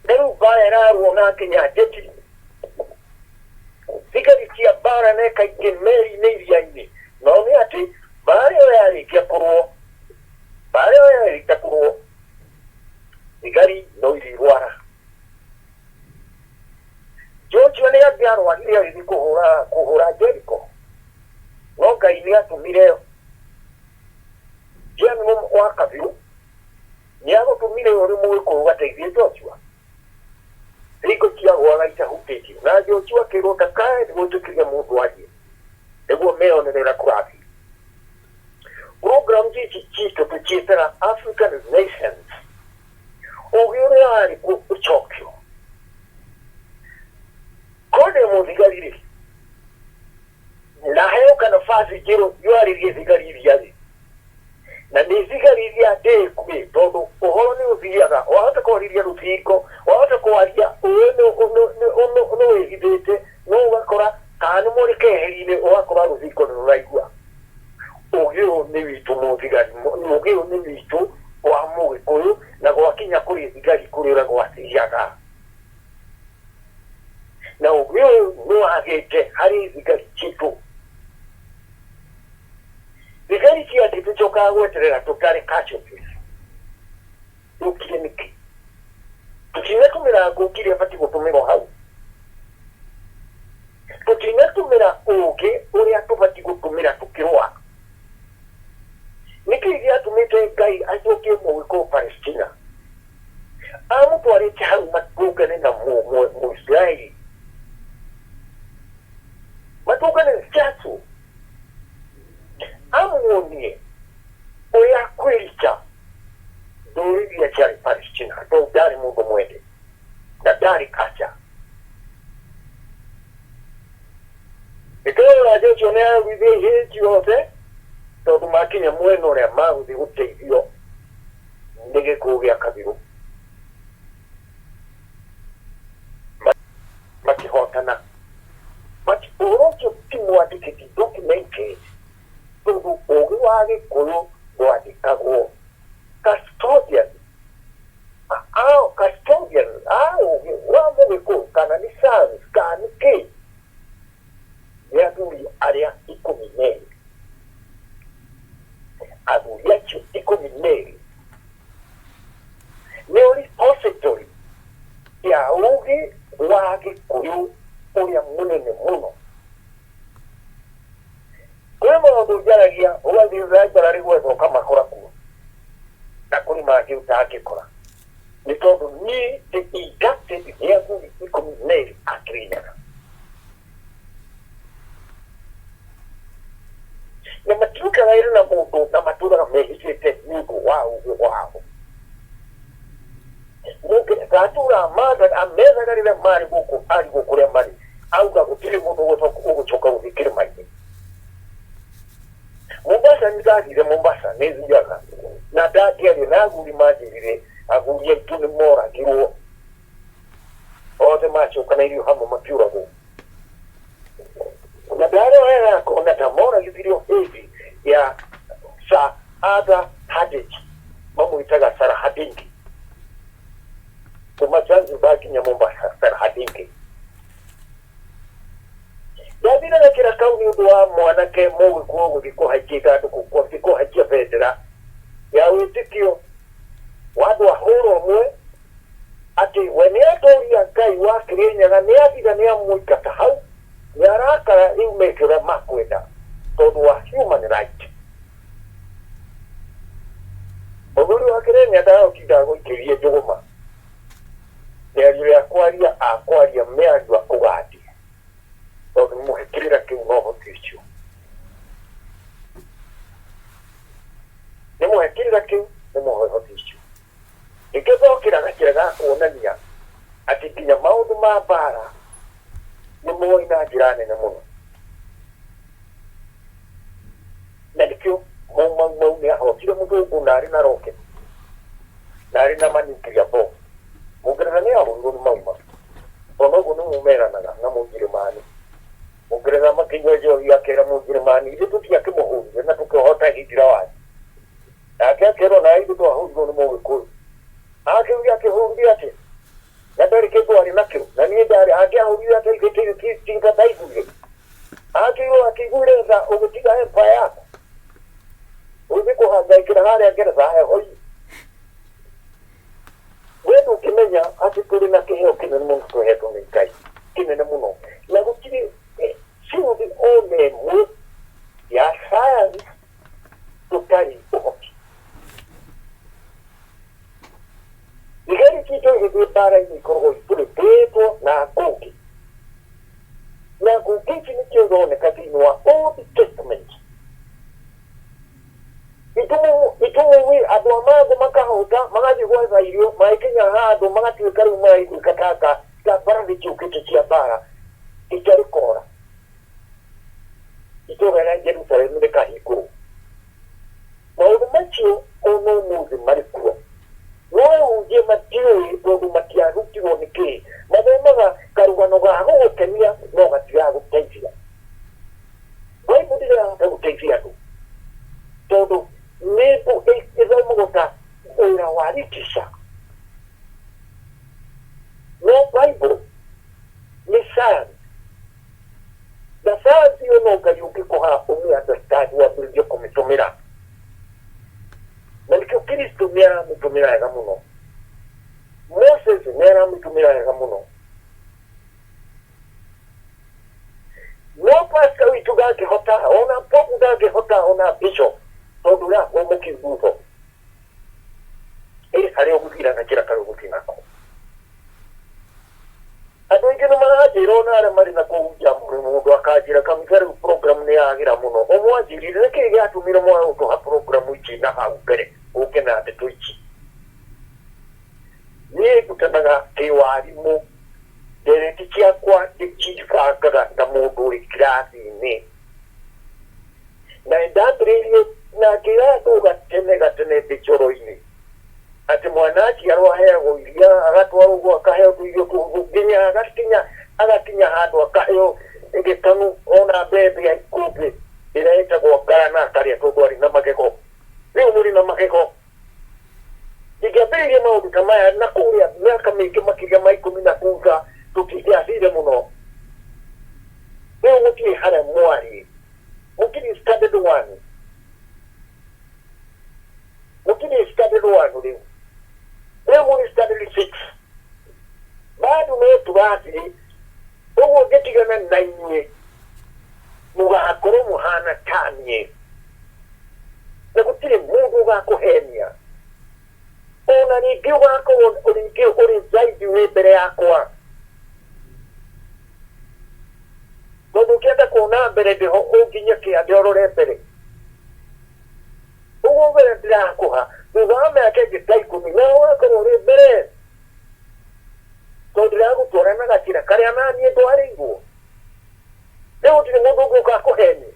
Speaker 2: na rĩu mbara ĩrarũo na nginya njeti thigari cia mbara na ĩkaingĩ meri-inĩ iria-inĩ no nĩ atĩ mbara ĩyo yarĩkia kũrũo mbara ĩyo yarĩkia kũrũo thigari no irirwara Joshua nĩ angĩarwarire agĩthiĩ kũhũra kũhũra Jericho no Ngai nĩ atũmire General wa Kabiru nĩ agũtũmire ũrĩ mũgĩkũyũ ũgateithie Joshua hingo ciagũaga itahutĩtio na Joshua akĩrwo ndakae gwĩtĩkĩria mũndũ arie nĩguo meyonere ũrĩa kũrathiĩ. Program ici citũ tũciĩtaga African Renaissance, ũgĩ ũrĩa warĩ kuo ũcokio. Korwo ndĩ mũthigari rĩ, na heo kanabathi njĩrwo nywarĩrie thigari iria rĩ, na nĩ thigari iria ndĩku rĩ, tondũ ũhoro nĩ ũthiaga, wahota kwarĩria rũthingo, wahota kwaria ũĩ nĩ wĩhithĩte, no ũgakora kana nĩ mũrĩ keheri-inĩ ũgakora rũthingo nĩ rũraigua. Ũgĩ ũyũ nĩ witũ mũthigari, ũgĩ ũyũ nĩ witũ wa mũgĩkũyũ na gwakinya kũrĩ thigari kũrĩ ũrĩa gwathiaga. Na ũgĩ ũyũ nĩ wagĩte harĩ thigari citũ. Thigari ciathiĩ tũcokaga gweterera tũtare casualties. Ũkire nĩkĩ? Tũtinatũmĩra ngũki ĩrĩa ĩbatiĩ gũtũmĩrwo hau. Tũtinatũmĩra ũũgĩ ũrĩa tũbatiĩ gũtũmĩra tũkĩrũa. Nĩkĩ gĩatũmĩte Ngai acokie mũgĩkũyũ Palestina? Amũtwarĩte hau matũngane na Mũisiraeli. Matũngane na Jesũ. Amuonie ũrĩa kwĩrita ndũrĩrĩ iria ciarĩ Palestina tondũ ndarĩ mũndũ mwende na ndarĩ kacha. Nĩtũrona Joshua nĩ arugithia ihĩĩ ciothe tondũ makinya mwena ũrĩa magũthiĩ gũteithio nĩ gĩkũyũ gĩa kabirũ makĩhotana. But ũhoro ũcio ti mwandĩke ti documented tondũ ũgĩ wa gĩkũyũ ndwandĩkagwo. Custodian custodian a ũgĩ wa mũgĩkũyũ kana nĩ science kana nĩ kĩ nĩ athuri arĩa ikũmi na erĩ. Athuri acio ikũmi na erĩ nĩo repository ya ũgĩ wa gĩkũyũ ũrĩa mũnene mũno. Kwĩ maũndũ njaragia ũgathiĩ library gwetha ũkamakora kuo na kũrĩ mangĩ ũtangĩkora nĩ tondũ niĩ ndĩ inducted nĩ athuri ikũmi na erĩ a Kĩrĩnyaga na matirutaga wĩra na mũndũ na matũraga mehithĩte nĩ ũndũ wa ũgĩ wao. Mũngeretha atũraga amethaga rĩrĩa marĩ gũkũ arigwo kũrĩa marĩ auga gũtirĩ mũndũ ũgũcoka gũthiĩ kĩrĩma-inĩ. Mombasa nĩ ndathire Mombasa nĩ thiaga na ndangĩaria na athuri manjĩrire athuri aitũ nĩ moragirwo othe macokanĩirio hamwe makĩũragwo na ndarora ngona ta moragithirio hĩndĩ ya Sir Arthur Hardinge mamwĩtaga Sarah Hardinge kuma Zanzibar nginya Mombasa Sarah Hardinge Ndathire gakĩra kau nĩ ũndũ wa mwanake mũgĩkũyũ gũthiĩ kũhaicia ithandũkũ, gũthiĩ kũhaicia bendera ya wĩtĩkio wa andũ a hũra ũmwe, atĩ we nĩ atũria Ngai wa Kĩrĩnyaga, nĩ athira nĩ amũingata hau, nĩ arakara rĩu meke ũrĩa makwenda tondũ wa human right. Mũthuri wa Kĩrĩnyaga ndagũtinda agũikĩrie njũgũma. Mĩario ya kwaria akwaria mĩario akũgandie tondũ nĩ mũhe kĩrĩra kĩu na ũhoti ũcio. Nĩ mũhe kĩrĩra kĩu, nĩ mũhe ũhoti ũcio. Nĩkĩo ndokĩra gacĩra ga kuonania atĩ nginya maũndũ ma mbara nĩ moĩ na njĩra nene mũno. Na nĩkĩo Mau Mau Mau nĩ ahotire mũthũngũ na arĩ na rocket na arĩ na ma nuclear bomb. Mũngeretha nĩ ahũrirwo nĩ Meranaga na Mũnjĩrĩmani, Mũngeretha makĩnyua njohi akĩra Mũnjĩrĩmani, ithuĩ tũtiakĩmũhũrire na tũkĩhota Hitler wanyu. Nake akĩrwo na ithuĩ twahũrirwo nĩ Mũgĩkũyũ. Akĩuga akĩhũrire atĩa? Na ndarĩ kĩndũ arĩ nakĩo, na niĩ ndarĩ, angĩahũrire atĩa ithuĩ tinga ndaiguire. Akĩigua akĩiguire tha ũgĩtiga empire yaku. Ũgĩthiĩ kũhangaikĩra harĩa Ngeretha heho-inĩ. We ndũngĩmenya atĩ tũrĩ na kĩheo kĩnene mũno tũhetwo nĩ Ngai, kĩnene mũno. Na gũtirĩ ciũthi ona ĩmwe ya science tũtarĩ ũhoti. Thigari citũ igĩthiĩ mbara-inĩ ikoragwo itũrĩtĩtwo na ngũngĩ. Na ngũngĩ ici nĩkĩo ironeka thĩinĩ wa Old Testament. Itumumu andũ a mangũ makahũta magathiĩ gwetha irio, magĩkinya handũ magatuĩka rĩu maraiguĩka ta mbarathi ciũkĩte cia mbara itarĩ kora. Itũũra rĩa Jerusalemu rĩkahingũrwo. Maũndũ macio ona ũmũthĩ marĩ kuo. No ahunjia matiũĩ tondũ matiarutirwo nĩ kĩĩ. Mathomaga karũgano ga gũgũkenia no gatiragũteithia. Bible ndĩrahota gũteithia andũ tondũ nĩ ĩthomagwo ta wĩra wa literature. No Bible nĩ science. Na science ĩyo no Ngai ũngĩkũha ũmĩ understand wambĩrĩrie kũmĩtũmĩra. Na nĩkĩo Kristo nĩ aramĩtũmĩra wega mũno. Moses nĩ aramĩtũmĩra wega mũno. No pastor witũ ndangĩhota, ona pope ndangĩhota, ona bishop, tondũ ũrakwo mũkiugutho. Ĩ harĩa ũgũthira na njĩra karĩa ũgũthiĩ nako. Andũ aingĩ nĩ maranjĩra ona arĩa marĩ na kũu nja, mũndũ akanjĩra kanitha rĩu program nĩ yagĩra mũno. Ũmwanjĩrire nĩkĩ gĩatũmire mwage gũtũha program ici na hau mbere ũke na ndeto ici. Niĩ ndutanaga kĩwarimũ, ndereti ciakwa ndĩcibangaga ta mũndũ ũrĩ kĩrathi-inĩ. Na ndambĩrĩirie na ngĩra andũ gatene gatene ndĩ coro-inĩ atĩ mwana aciarwo aheagwo iria, agatwarwo ũguo akaheo tũirio tũhũthũ nginya agakinya handũ akaheo gĩkanu ona mbembe ya ikũmbĩ ĩrĩa ĩtagwo ngara na akarĩa tondũ arĩ na magego. Rĩu mũrĩ na magego. Ingĩambĩrĩirie maũndũ ta maya na kũrĩa mĩaka mĩingĩ makĩria ma ikũmi na thutha tũtingĩathire mũno. Rĩu mũtirĩ harĩa mwarĩ. Mũtirĩ standard one. Mũtirĩ standard one rĩu. Rĩu mũrĩ standard six. Bado no tũrathiĩ ũguo ngĩtigana na inyuĩ mũgakorwo mũhana ta niĩ. Na gũtirĩ mũndũ ũgakũhenia. Ona rĩngĩ ũgakorwo rĩngĩ ũrĩ zaidi wĩ mbere yakwa. Tondũ ũngĩenda kuona mbere ndĩho ũnginye kĩande ũrore mbere. Ũguo mbere ndĩrakũha thutha wa mĩaka ĩngĩ ta ikũmi nawe ũgakorwo ũrĩ mbere. Tondũ ndĩragũtwara na gacĩra karĩa naniĩ ndwarĩirwo. Rĩu gũtirĩ mũndũ ũngĩũka akũhenie.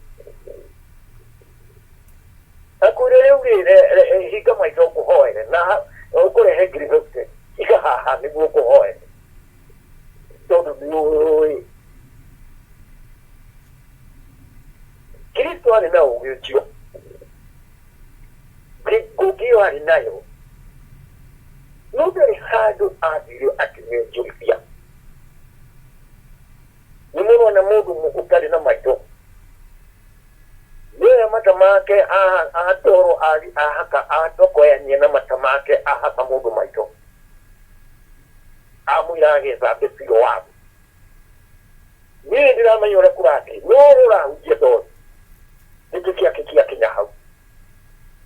Speaker 2: Akwĩre rĩu rĩ hinga maitho ngũhoere na ũkũrehe 50,000 iga haha nĩguo ngũhoere. Tondũ nĩ ũĩ. Kristo arĩ na ũgĩ ũcio. Ngũngĩ ĩyo arĩ nayo. No ndarĩ handũ athire akĩmĩonjorithia. Nĩ mũrona mũndũ ũtarĩ na maitho. Nĩoya mata make atoro ahaka atokoyanie na mata make ahaka mũndũ maitho. Amwĩra agethambe Siloamu. Niĩ ndĩramenya ũrĩa kũrathiĩ, no ũrĩa ũrahunjia ndoĩ. Gĩtĩ gĩake gĩakinya hau.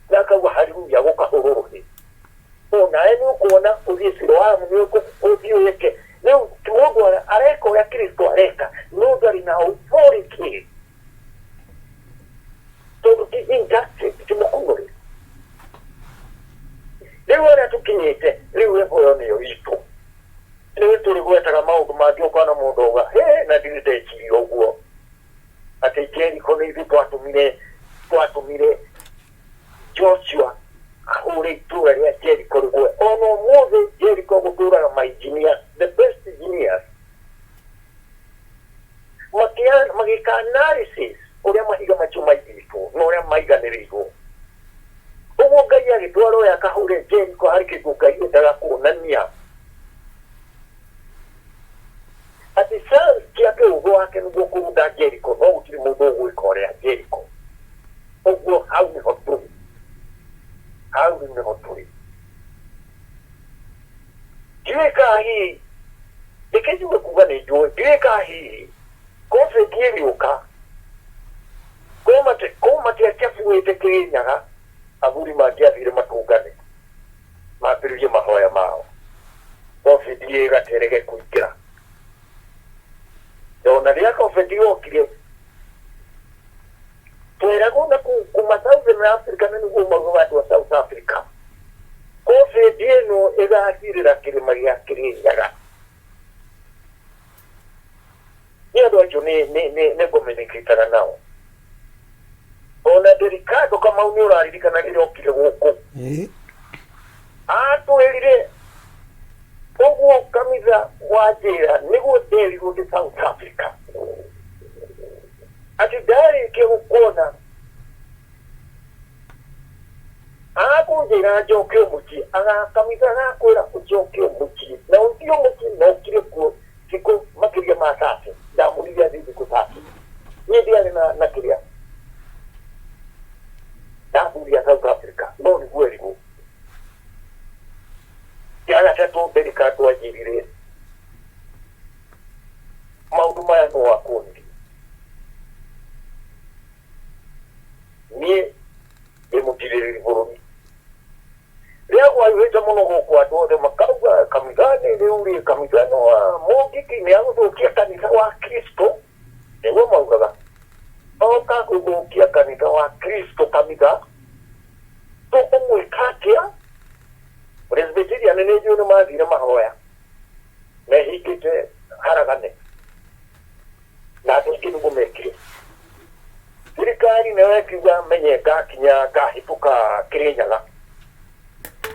Speaker 2: Na akauga haleluya gũkahũrwo rũhĩ. Onawe nĩ ũkuona ũthiĩ Siloamu nĩ ũthiĩ wĩke. Rĩu mũndũ areka ũrĩa Kristo areka, no ndarĩ na authority. Tondũ ti inducted, ti mũkunũre. Rĩu harĩa tũkinyĩte, rĩu heho ĩyo nĩyo itũ. Rĩu tũrĩ gwetaga maũndũ mangĩ ũkona mũndũ auga, he na ndirĩ ndeciria ũguo. Atĩ Jericho nĩ ithuĩ twatũmire Joshua ahũre itũũra rĩa Jericho rĩgwe. Ona ũmũthĩ Jericho gũtũũraga ma engineer, the best engineers. Magĩka analysis ũrĩa mahiga macio maigĩtwo na ũrĩa maiganĩrĩirwo. Ũguo Ngai agĩtwara ũyũ akahũre Jericho harĩ kĩndũ Ngai endaga kuonania atĩ chance ciake ũgĩ wake nĩguo kũrũnda Jericho, no gũtirĩ mũndũ ũgwĩka ũrĩa Jericho. Ũguo hau nĩho tũrĩ, hau rĩu nĩho tũrĩ. Ndiũĩ kana hihi, reke njuge kuga nĩ njũĩ, ndiũĩ kana hihi COVID ĩgĩũka korwo matiachabuĩte Kĩrĩnyaga, athuri mangĩathire matũngane mambĩrĩrie mahoya mao, COVID ĩgaterege kũingĩra. Ona rĩrĩa COVID yokire, tweragwo na kũu kuma Southern Africa, na nĩguo maugaga andũ a South Africa, COVID ĩno ĩgathirĩra kĩrĩma gĩa Kĩrĩnyaga. Nĩ andũ acio nĩ ngomĩnĩkĩtaga nao. Ona Ricardo Kamau nĩ ũraririkana rĩrĩa okire gũkũ, atwĩrire ũguo kanitha wa njĩra nĩguo nderirwo ndĩ South Africa atĩ ndarĩkia gũkuona agakũnjĩra njoke mũciĩ, agakamisa agakwĩra ũcoke mũciĩ na ũthiĩ mũciĩ na ũkire kuo thikũ makĩria ma 30. Ndamũrire athiĩ thikũ 30, niĩ ndiarĩ na kĩrĩa ndathuri a South Africa, no nĩguo erirwo. Ya gatatũ, Ricardo anjĩrire maũndũ maya no akuonirie niĩ ndĩ mũtirĩrĩri bũrũri. Rĩrĩa kwahiũhĩte mũno gũkũ, andũ othe makauga kanitha-inĩ rĩu rĩ kanitha no wa mũngiki nĩ agũthũkia kanitha wa Kristo, nĩguo maugaga oka gũthũkia kanitha wa Kristo, kanitha tũkũmwĩka atĩa? Presbyterian nĩ njũĩ nĩ mathire mahoya mehingĩte haragane na andũ aingĩ nĩguo mekire. Thirikari nayo ĩkiuga menye ngakinya ngahĩtũka Kĩrĩnyaga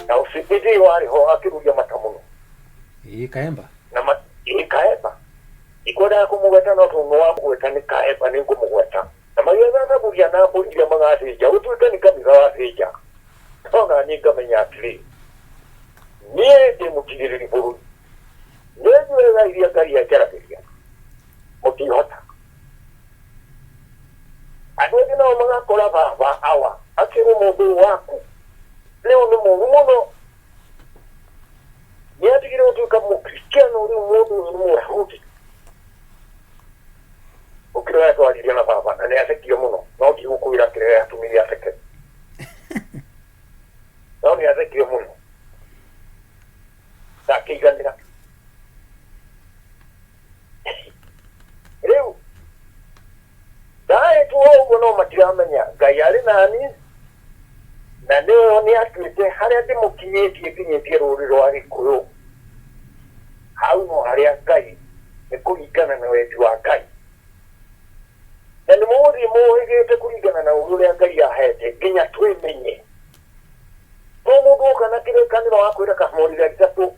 Speaker 2: na ũcio hĩndĩ ĩyo arĩ ho akĩruria mata mũno.
Speaker 1: Ĩĩ, Kaemba.
Speaker 2: Na ĩĩ, Kaemba, ikwendaga kũmũgweta no tondũ nĩwamũgweta nĩ Kaemba nĩ ngũmũgweta. Na magĩetha thaburia na mbũri iria magathĩnja gũtuĩke nĩ kanitha wathĩnja, no na niĩ ngamenya atĩrĩ, niĩ ndĩ mũtirĩrĩri bũrũri, nĩ njũĩ tha iria Ngai anjaragĩria, mũtihota. Andũ angĩ nao magakora baba awa akĩrwo mũndũ ũyũ waku rĩu nĩ mũru mũno, nĩ atigire gũtuĩka mũkristiano, rĩu mũndũ ũyũ nĩ mũyahudi. Ũkĩrĩa yatwaririe na baba na nĩ athekire mũno, no ndigũkwĩra kĩrĩa yatũmire atheke, no nĩ athekire mũno na akĩiganĩra. Rĩu ndaĩtwo ũguo, no matiramenya Ngai arĩ nani na nĩyo nĩ atuĩte harĩa ndĩmũkinyĩtie, nginyĩtie rũrĩrĩ rwa Gĩkũyũ hau, no harĩa Ngai nĩ kũringana na wendi wa Ngai, na nĩ mũgũthiĩ mũhĩgĩte kũringana na ũgĩ ũrĩa Ngai ahete nginya twĩmenye. To mũndũ oka na kĩrĩkanĩro wakwĩra kamũhari ga ithatũ,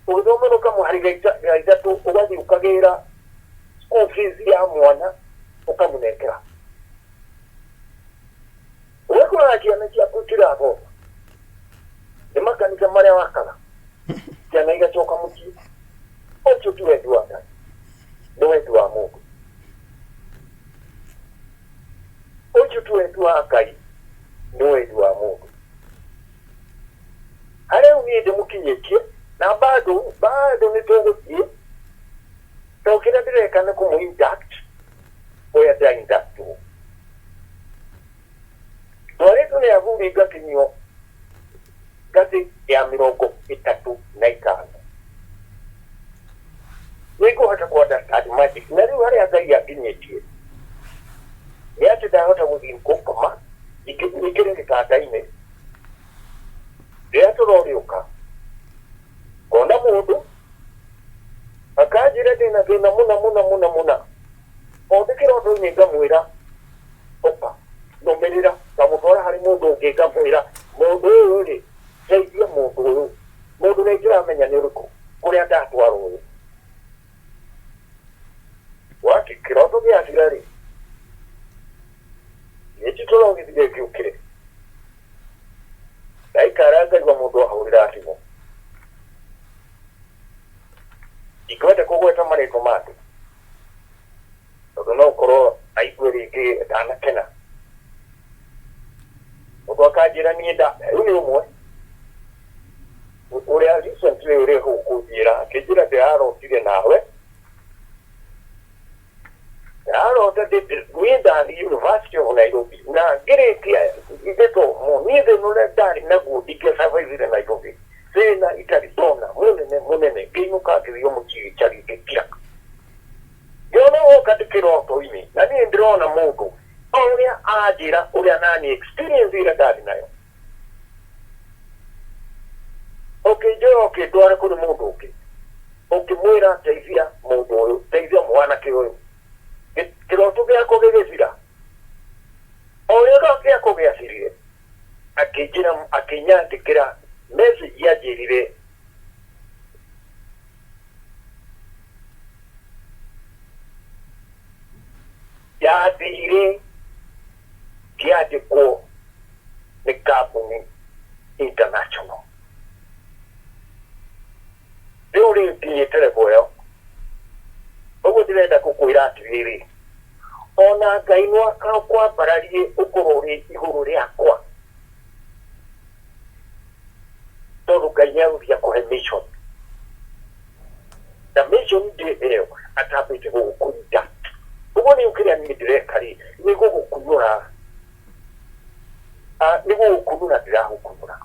Speaker 2: ũgĩthomerwo kamũhari ga ithatũ, ũgathiĩ ũkagĩra school fees ya mwana ũkamũnengera, ũgakora ciana ciaku itirathoma nĩ makanitha marĩa wakaga, ciana igacoka mũciĩ. Ũcio ti wendi wa Ngai, nĩ wendi wa mũndũ. Ũcio ti wendi wa Ngai, nĩ wendi wa mũndũ. Harĩa niĩ ndĩmũkinyĩtie na bado bado nĩ tũgũthiĩ, to kĩrĩa ndĩreka nĩ kũmũ induct ũrĩa ndĩra inductwo. Ndwarĩtwo nĩ athuri ngakinyio ngathĩ ya 35, nĩngũhota kũ understand magic. Na rĩu harĩa Ngai anginyĩtie nĩ atĩ ndahota gũthiĩ gũkoma nyingĩre gĩtanda-inĩ rĩrĩa tũrorĩũka, ngona mũndũ akanjĩra ndĩna thĩna mũna mũna mũna mũna, o ndĩ kĩroto-inĩ ngamwĩra ũka nũmĩrĩra, ngamũtwara harĩ mũndũ ũngĩ, ngamwĩra mũndũ ũyũ rĩ, teithia mũndũ ũyũ, mũndũ ũrĩa ingĩramenya nĩ ũrĩkũ kũrĩa ndatwarwo ũyũ. What? Kĩroto gĩathira rĩ, gĩtitũra ũgĩthire gĩũkĩre. Ndaikara ngaigua mũndũ ahũrĩra thimũ. Ndingĩhota kũgweta marĩtwa ma andũ tondũ no ũkorwo aigue rĩngĩ ndanakena. Mũndũ akanjĩra niĩ nda rĩu nĩ ũmwe ũrĩa recently ũrĩ kũnjĩra akĩnjĩra ndĩrarotire nawe, ndarota niĩ ndathiĩ University of Nairobi na ngĩrĩkia gĩthomo niĩ thĩna ũrĩa ndarĩ naguo ndingĩsurvivire Nairobi, thĩna itarĩ ndona mũnene mũnene. Ngĩinũka ngĩthiĩ mũciĩ gĩcagi ngĩkira, ngĩona woka ndĩ kĩroto-inĩ na niĩ ndĩrona mũndũ o ũrĩa aranjĩra ũrĩa nani experience ĩrĩa ndarĩ nayo, ũkĩnjoya ũkĩndwara kũrĩ mũndũ ũngĩ, ũkĩmwĩra teithia mũndũ ũyũ, teithia mwanake ũyũ. Kĩroto gĩakwa gĩgĩthira o ũrĩa gĩakwa gĩathirire, akĩnjĩra, akĩnyandĩkĩra message yanjĩrire yathire ngĩandĩkwo nĩ kambuni international. Rĩu rĩ nginyĩte level ĩyo ũguo ndĩrenda gũkwĩra atĩrĩrĩ, ona Ngai no akwambararie ũkorwo ũrĩ igũrũ rĩakwa, tondũ Ngai nĩ agũthiĩ akũhe mission, na mission ndĩheo atambĩte gũgũkũnyita. Ũguo nĩ kĩrĩa niĩ ndĩreka rĩ, nĩ gũgũkunũra, nĩ gũgũkunũra ndĩragũkunũra.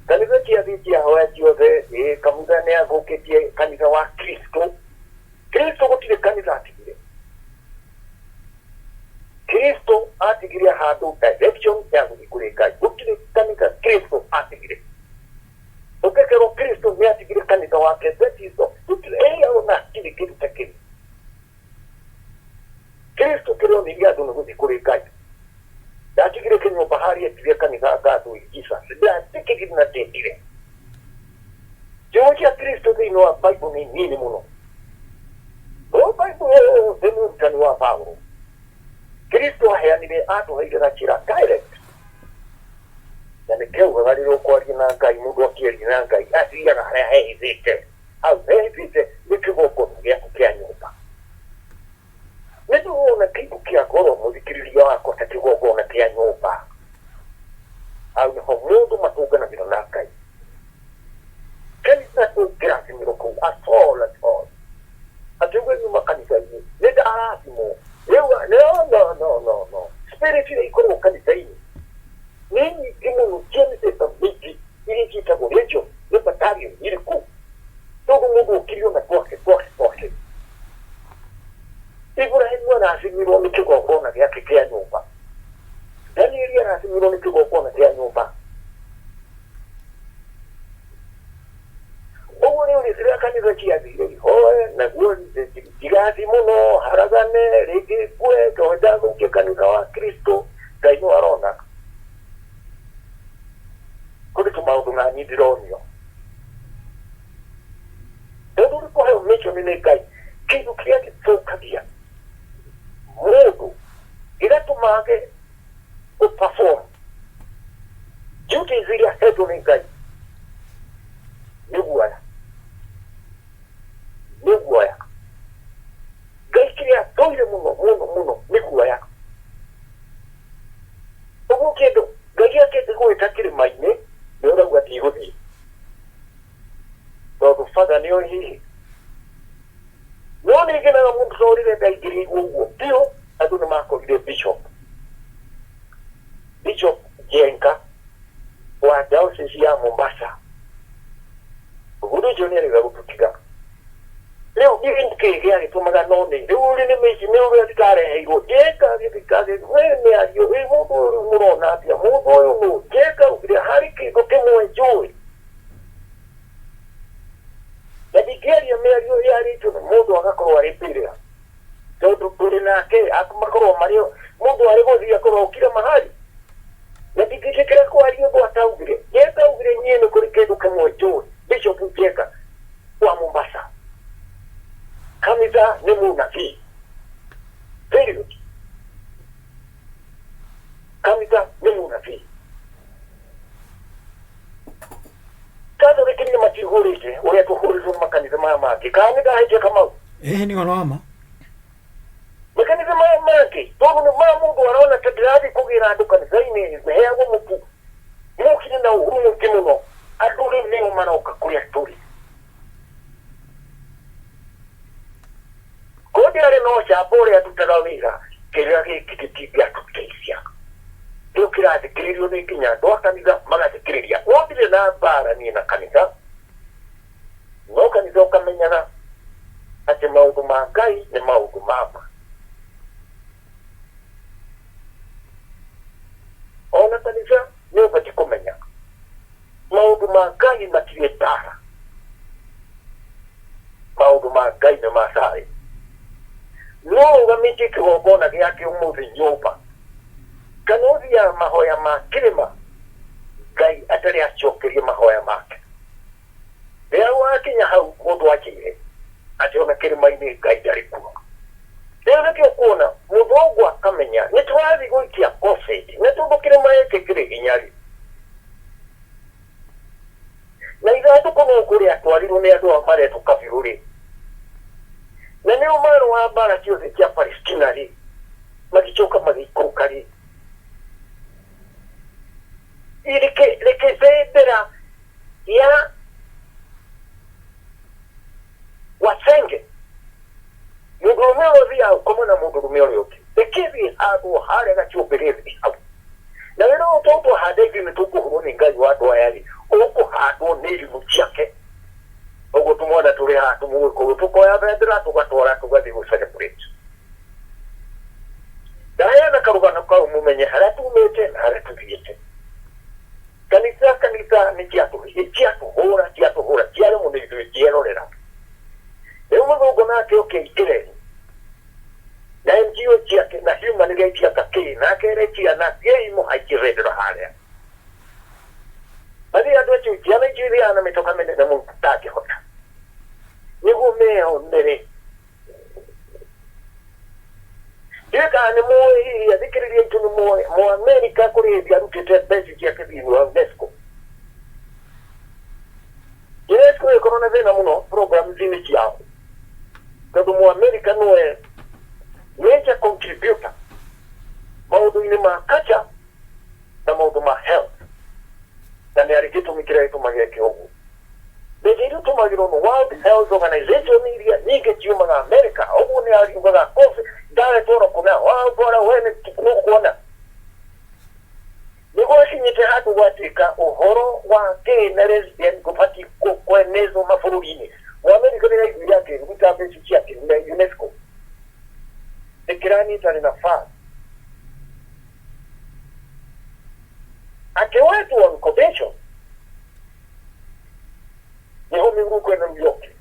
Speaker 2: Kanitha ciathiĩ ciahoya ciothe, ĩ kamutha nĩ athũkĩtie kanitha wa Kristo. Kristo gũtirĩ kanitha atigire. Kristo atigire handũ direction ya gũthiĩ kũrĩ Ngai. Gũtirĩ kanitha Kristo atigire. Ũngĩkerwo Kristo nĩ atigire kanitha wake, that is all. Gũtirĩ ĩrĩa ona hatirĩ kĩndũ ta kĩu. Kristo kĩrĩa onirie andũ nĩ gũthiĩ kũrĩ Ngai. Ndatigire kĩnyũmba harĩa etire kanitha ngatho Jesus. Ndatikĩrire na ndendire. Ciugo cia Kristo thĩinĩ wa Bible nĩ nini mũno. No Bible yothe nĩ ũrutani wa Paulo. Kristo aheanire, atũheire gacĩra direct. Na nĩkĩaugaga rĩrĩa ũkwaria na Ngai, mũndũ akĩaria na Ngai athiaga harĩa hehithĩte. Hau hehithĩte nĩ kĩgongona gĩaku kĩa nyũmba. Nĩ ndĩrona kĩndũ kĩa goro mũthikĩrĩria wakwa ta kĩgongona kĩa nyũmba. Hau nĩho mũndũ matũnganagĩra na Ngai. Kanitha ndũngĩrathimĩrwo kũu at all at all. Atĩ uge nyuma kanitha-inĩ nĩ ndarathimwo rĩu, no no no no no. Spirit iria ikoragwo kanitha-inĩ nĩ nyingĩ mũno cia mĩthemba mĩingĩ iria ciĩtagwo legion, nĩ battalion irĩ kũu, tondũ mũndũ okire ona twake twake twake. Iburahĩmu arathimirwo nĩ kĩgongona gĩake kĩa nyũmba. Danieli arathimirwo nĩ kĩgongona kĩa nyũmba. Ũguo rĩu rĩrĩa kanitha ciathire ihoe naguo ndigathi mũno haragane rĩngĩ ngue tondũ ndathũkia kanitha wa Kristo. Ngai no arona kũrĩ tũmaũndũ na niĩ ndĩronio tondũ ũrĩ kũheo mission nĩ Ngai. Kĩndũ kĩrĩa gĩthũkagia mũndũ gĩgatũma age gũ-perform duties iria ahetwo nĩ Ngai nĩ guoya, nĩ guoya. Ngai kĩrĩa athũire mũno mũno mũno nĩ guoya. Ũguo kĩndũ Ngai akĩte gwĩta kĩrĩma-inĩ nĩ ũrauga ndigũthiĩ tondũ batha nĩ oĩ hihi. No nĩ ngenaga mũno tondũ rĩrĩa ndaingĩrĩirwo ũguo biũ andũ nĩ makorire bishop, Bishop Njenga wa diocese ya Mombasa. Mũthuri ũcio nĩ arega gũtũtiga. Rĩu niĩ nĩkĩ gĩagĩtũmaga no nĩ rĩu rĩ nĩ mĩci nĩ ũrĩa ndĩrareheirwo Njenga agĩthika we mĩario ĩ mũndũ ũyũ rĩu mũrona atĩa mũndũ ũyũ nũ Njenga augire harĩ kĩndũ kĩmwe njũĩ na ndingĩaria mĩario yarĩtio na mũndũ agakorwo arĩ mbĩrĩra tondũ tũrĩ nake makorwo marĩ mũndũ arĩ gũthiĩ akorwo okire mahali na ndingĩtĩkĩra kwaria ũndũ ataugire. Njenga augire niĩ nĩ kũrĩ kĩndũ kĩmwe njũĩ, Bishop Njenga wa Mombasa. Kanitha nĩ mũnabii, period. Kanitha nĩ mũnabii. Katholiki nĩ matihũrĩte ũrĩa tũhũrĩtwo nĩ makanitha maya mangĩ. Kana nĩ ndahĩtia, Kamau?
Speaker 1: Ĩĩ, nĩ ũhoro wa ma.
Speaker 2: Makanitha maya mangĩ, tondũ nĩ ma mũndũ arona ta ndĩrathiĩ kũgĩra andũ kanitha-inĩ, heagwo mũtu, mokire na ũhuru mũingĩ mũno. Andũ rĩu nĩo maroka kũrĩa tũrĩ. Korwo ndĩarĩ na ũcamba ũrĩa ndutaga wĩra, kĩrĩra gĩkĩ gĩtingĩatũteithia. Rĩu kĩrathikĩrĩrio nĩ nginya andũ a kanitha magathikĩrĩria. No ndirĩ na mbara niĩ na kanitha, no kanitha ũkamenyaga atĩ maũndũ ma Ngai nĩ maũndũ ma ma. Ona kanitha nĩ ũbatiĩ kũmenya maũndũ ma Ngai matirĩ mbara. Maũndũ ma Ngai nĩ ma thayũ. No ũrũgamĩtie kĩgongona gĩake ũmũthĩ nyũmba, kana ũthiaga mahoya ma kĩrĩma Ngai atarĩ acokerie mahoya make. Rĩrĩa wakinya hau mũndũ anjĩre atĩ ona kĩrĩma-inĩ Ngai ndarĩ kuo. Rĩu nĩkĩo ũkuona mũthũngũ akamenya nĩ tũrathiĩ gũikia COVID, na tondũ kĩrĩma gĩkĩ kĩrĩ hinya rĩ, na ithandũkũ no kũrĩa atwarirwo nĩ andũ ao maretwo kabirũ rĩ, na nĩo marũa mbara ciothe cia Palestina rĩ, magĩcoka magĩikũrũka rĩ, rĩkĩbendera ya Wasenge, mũndũrũme ũrĩa ũthiaga gũkoma na mũndũrũme ũrĩa ũngĩ, rĩkĩthiĩ handũ harĩa gacumbĩrĩ hau. Na wĩra ũyũ tondũ twahanda ithuĩ nĩ tũkũhũrwo nĩ Ngai wa andũ aya rĩ, ũkũhandwo nĩ irimũ ciake. Ũguo tũmwana tũrĩ haha tũmũgĩkũyũ tũkoya bendera tũgatwara tũgathiĩ gũ celebrate. Ndaheana karũgano kau mũmenye harĩa tumĩte na harĩa tũthiĩte. Kanitha, kanitha nĩ ciatũhũra, ciatũhũra, ciaremwo nĩ ithuĩ cierorera. Rĩu mũthũngũ nake oke aingĩre na NGO ciake na human rights aka kĩ na akere ciana thiĩi mũhaicie bendera harĩa. Mathiĩ andũ acio, ciana icio ithiaga na mĩtoka mĩnene mũno tũtangĩhota, nĩguo meyonere. Ndiũĩ kana nĩ mũĩ, hihi athikĩrĩria aitũ nĩ mũĩ, Mũamerika kũrĩ hĩndĩ arutĩte mbeca ciake thĩinĩ wa UNESCO. UNESCO ĩgĩkorwo na thĩna mũno programs-inĩ ciao, tondũ Mũamerika nĩwe major contributor maũndũ-inĩ ma culture na maũndũ ma health, na nĩ arĩ gĩtũmi kĩrĩa gĩtũmaga eke ũguo. Mbeca iria ũtũmagĩrwo nĩ World Health Organization iria nyingĩ ciumaga America, ũguo nĩ ariugaga kobi ndaretwarwo kũna watwara we nĩ ũkuona nĩ gwakinyĩte handũ gwatuĩka ũhoro wa gay na lesbian gũbatiĩ kwenezwo mabũrũri-inĩ. Mũamerika nĩ aiguire akĩruta mbeca ciake na UNESCO ĩkĩrani ĩtarĩ na fund akĩwetwo on convention nĩho mĩhuruko ĩno rĩu yokire,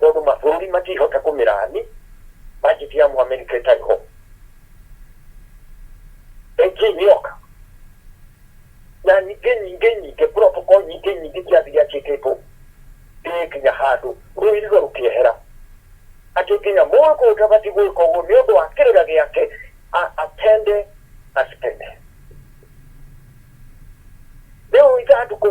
Speaker 2: tondũ mabũrũri matihota kũmĩrani budget ya Mũamerika ĩtarĩ ho. Ĩngĩ nĩyoka na nyingĩ nyingĩ nyingĩ, protocol nyingĩ nyingĩ ciathiĩ ciĩkĩtwo ĩgĩkinya handũ rũirigo rũkĩehera atĩ nginya mũgĩkũyũ ũtabatiĩ gwĩka ũguo nĩ ũndũ wa kĩrĩra gĩake, apende asipende. Rĩu ithandũkũ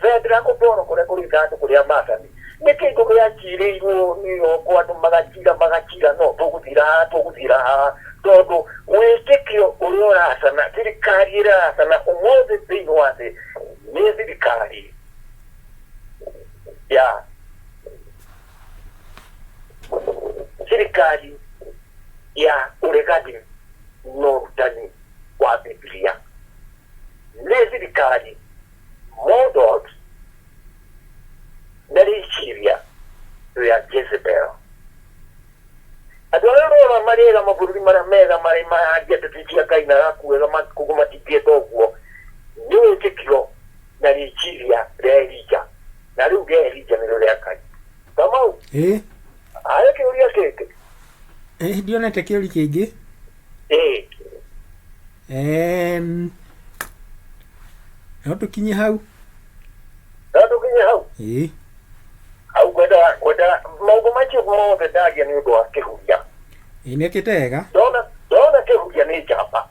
Speaker 2: bendera gũtwarwo kũrĩa kũrĩ ithandũkũ rĩa maathani nĩ kĩndũ gĩacirĩirwo nĩ Yoko, andũ magacira magacira, no tũgũthira haha, tũgũthira haha, tondũ wĩtĩkio ũrĩa ũracana, thirikari ĩrĩa ĩracana ũmũthĩ thĩinĩ wa thĩ nĩ thirikari ya thirikari ya ũregani na ũrutani wa Bibilia, nĩ thirikari modeled na rĩciria rĩa Jezebel. Andũ arĩa ũrona marĩega mabũrũri marĩa mega marĩ marangia ndeto cia Ngai na arakuega koguo matingĩenda ũguo, nĩ wĩtĩkio na rĩciria rĩa Elija, na rĩu rĩa Elija nĩrĩo rĩa Ngai. Kamau,
Speaker 1: Ĩĩ.
Speaker 2: Harĩ kĩũria kĩngĩ?
Speaker 1: Ĩĩ, ndionete kĩũria kĩngĩ.
Speaker 2: Ĩĩ.
Speaker 1: No tũkinye hau.
Speaker 2: No tũkinye hau.
Speaker 1: Ĩĩ.
Speaker 2: Hau ngwendaga. Ngwendaga maũndũ macio mothe ndaria nĩ ũndũ wa Kĩhuria.
Speaker 1: Ĩĩ nĩekĩte wega.
Speaker 2: Ndona Kĩhuria nĩ njamba.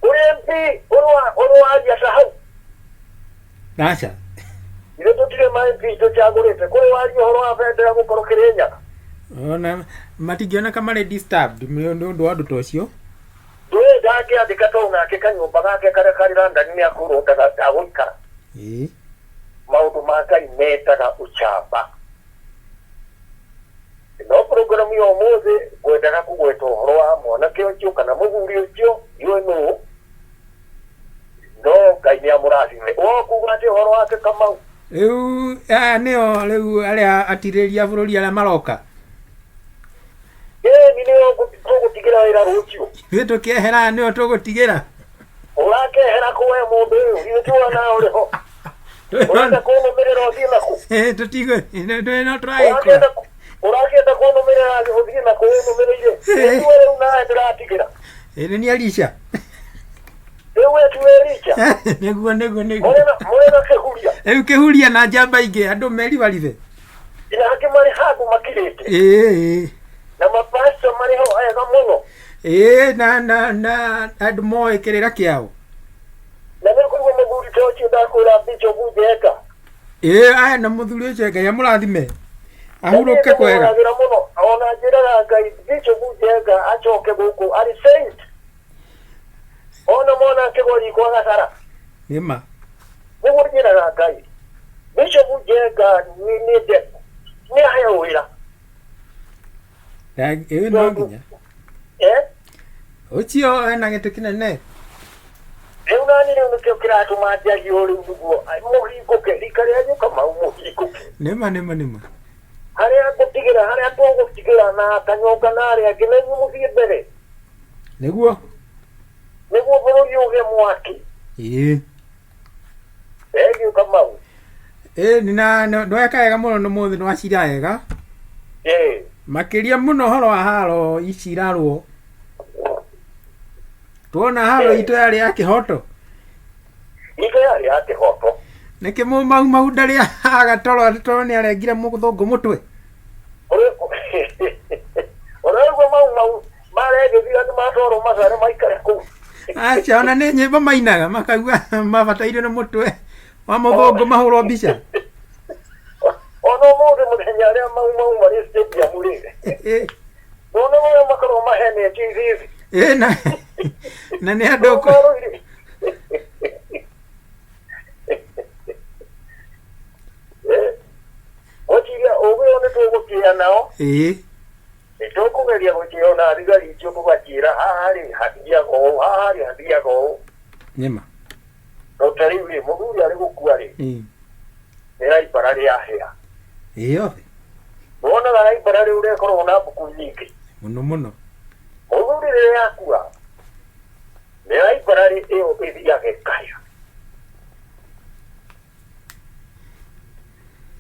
Speaker 2: Kũrĩ MP ũrĩ waria ta hau?
Speaker 1: Aca.
Speaker 2: Ithuĩ tũtirĩ ma MP tũcagũrĩte. Kũrĩ waria ũhoro wa bendera gũkorwo Kĩrĩnyaga?
Speaker 1: Ona matingĩoneka marĩ disturbed nĩ ũndũ wa ũndũ ta ũcio.
Speaker 2: Ndũĩ ndangĩandĩka tondũ nake kanyũmba gake karĩa karĩ London nĩ akũrwo ndagũikara.
Speaker 1: Ĩĩ.
Speaker 2: Maũndũ ma Ngai mendaga ũcamba. No programu ya ũmũthĩ ngwendaga kũgweta ũhoro wa mwanake ũcio kana mũthuri ũcio ndiũĩ nũũ, no Ngai nĩ amũrathime. Wokuga atĩ ũhoro wake Kamau?
Speaker 1: Rĩu aya nĩo rĩu arĩa atirĩria bũrũri arĩa maroka.
Speaker 2: Ĩni nĩo tũgũtigĩra wĩra rũciũ.
Speaker 1: Ithuĩ tũkĩehera aya nĩo tũgũtigĩra.
Speaker 2: Ũrakehera kũ we mũndũ ũyũ? Githĩ ti wona ũrĩ ho? Ũrenda kũnũmĩrĩra ũthiĩ na kũ?
Speaker 1: Tũtigũ no tũragĩkora.
Speaker 2: Ũrakĩenda kũnũmĩrĩra ũthiĩ na kũ ũnũmĩrĩire? Nĩwe rĩu nawe ndĩratigĩra.
Speaker 1: Ĩĩ nĩ niĩ Elisha.
Speaker 2: Rĩu we tiwe Elisha?
Speaker 1: Nĩguo nĩguo nĩguo.
Speaker 2: Mũrĩ na Kĩhuria?
Speaker 1: Rĩu Kĩhuria na njamba ingĩ andũ meribaribe.
Speaker 2: Na angĩ marĩ handũ makirĩte.
Speaker 1: Ĩĩ.
Speaker 2: Na mapasta marĩ ho ega mũno.
Speaker 1: Ĩĩ na na na andũ moĩ kĩrĩra kĩao.
Speaker 2: Na nĩ kũigua mũthuri ta ũcio ndakwĩra Bishop Njenga.
Speaker 1: Ĩĩ aya na mũthuri ũcio Ngai amũrathime. Ahurũke kwega.
Speaker 2: Ndĩmũhoyagĩra mũno ona njĩraga Ngai Bishop Njenga acoke gũkũ arĩ saint. Ona mwana akĩgwa riko agathara.
Speaker 1: Nĩma.
Speaker 2: Nĩguo njĩraga Ngai. Bishop Njenga nĩ nĩ nĩ aheo wĩra.
Speaker 1: Ĩĩ no nginya.
Speaker 2: Eh?
Speaker 1: Ũcio ena gĩtĩ kĩnene.
Speaker 2: Rĩu nani rĩu nĩkĩo kĩratũma njarie ũũ rĩu nĩguo mũhingũke rika rĩanyu Kamau mũhingũke.
Speaker 1: Nĩma nĩma nĩma.
Speaker 2: Harĩa ngũtigĩra harĩa tũgũtigĩra na Kanyonga na arĩa angĩ na inyuĩ mũthiĩ mbere.
Speaker 1: Nĩguo.
Speaker 2: Nĩguo bũrũri ũgĩe mwaki.
Speaker 1: Ĩĩ.
Speaker 2: Thengiũ Kamau.
Speaker 1: Ĩĩ na nĩweka wega mũno nĩ mũthĩ nĩwacira wega.
Speaker 2: Ĩĩ.
Speaker 1: Makĩria mũno ũhoro wa haro ici irarũo. Tuona haro itũ yarĩ ya kĩhoto.
Speaker 2: Itũ yarĩ ya kĩhoto.
Speaker 1: Nĩkĩ mau mau ndarĩ agatoro atĩ tondũ nĩ arengire mũthũngũ mũtwe.
Speaker 2: Ũraigua mau mau marengithio nĩ matwarwo Mathare maikare kũu.
Speaker 1: Aca ona nĩ nyĩmbo mainaga makauga mabataire nĩ mũtwe wa mũthũngũ mahũrwo mbica.
Speaker 2: Ona ũmũthĩ mũthenya arĩa mau mau marĩ stadium rĩ. Nona ũrĩa makoragwo mahenetie ithithi.
Speaker 1: Ĩĩ na na nĩ andũ
Speaker 2: Marũire. Gwĩciria ũgĩ ũyũ nĩ tũgũtĩa nao.
Speaker 1: Ĩĩ.
Speaker 2: Nĩ tũkũgeria gũtĩa ona thigari icio tũgaciĩra haha rĩ hathiaga ũũ, haha rĩ hathiaga ũũ.
Speaker 1: Nĩma.
Speaker 2: No ta rĩu rĩ mũthuri arĩ gũkua rĩ.
Speaker 1: Ĩĩ.
Speaker 2: Nĩ raibararĩ yahĩa.
Speaker 1: Ĩĩ yothe.
Speaker 2: Wonaga raibararĩ ũrĩa ĩkoragwo na mbuku nyingĩ.
Speaker 1: Mũno mũno.
Speaker 2: Mũthuri rĩrĩa akua nĩ raibararĩ ĩyo ĩthiaga ĩkahĩa.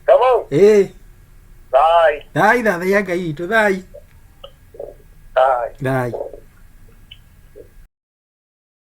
Speaker 2: Kamau.
Speaker 1: Ĩĩ.
Speaker 2: Thai.
Speaker 1: Thai thathaiya Ngai witũ thai.
Speaker 2: Thai.
Speaker 1: Thai.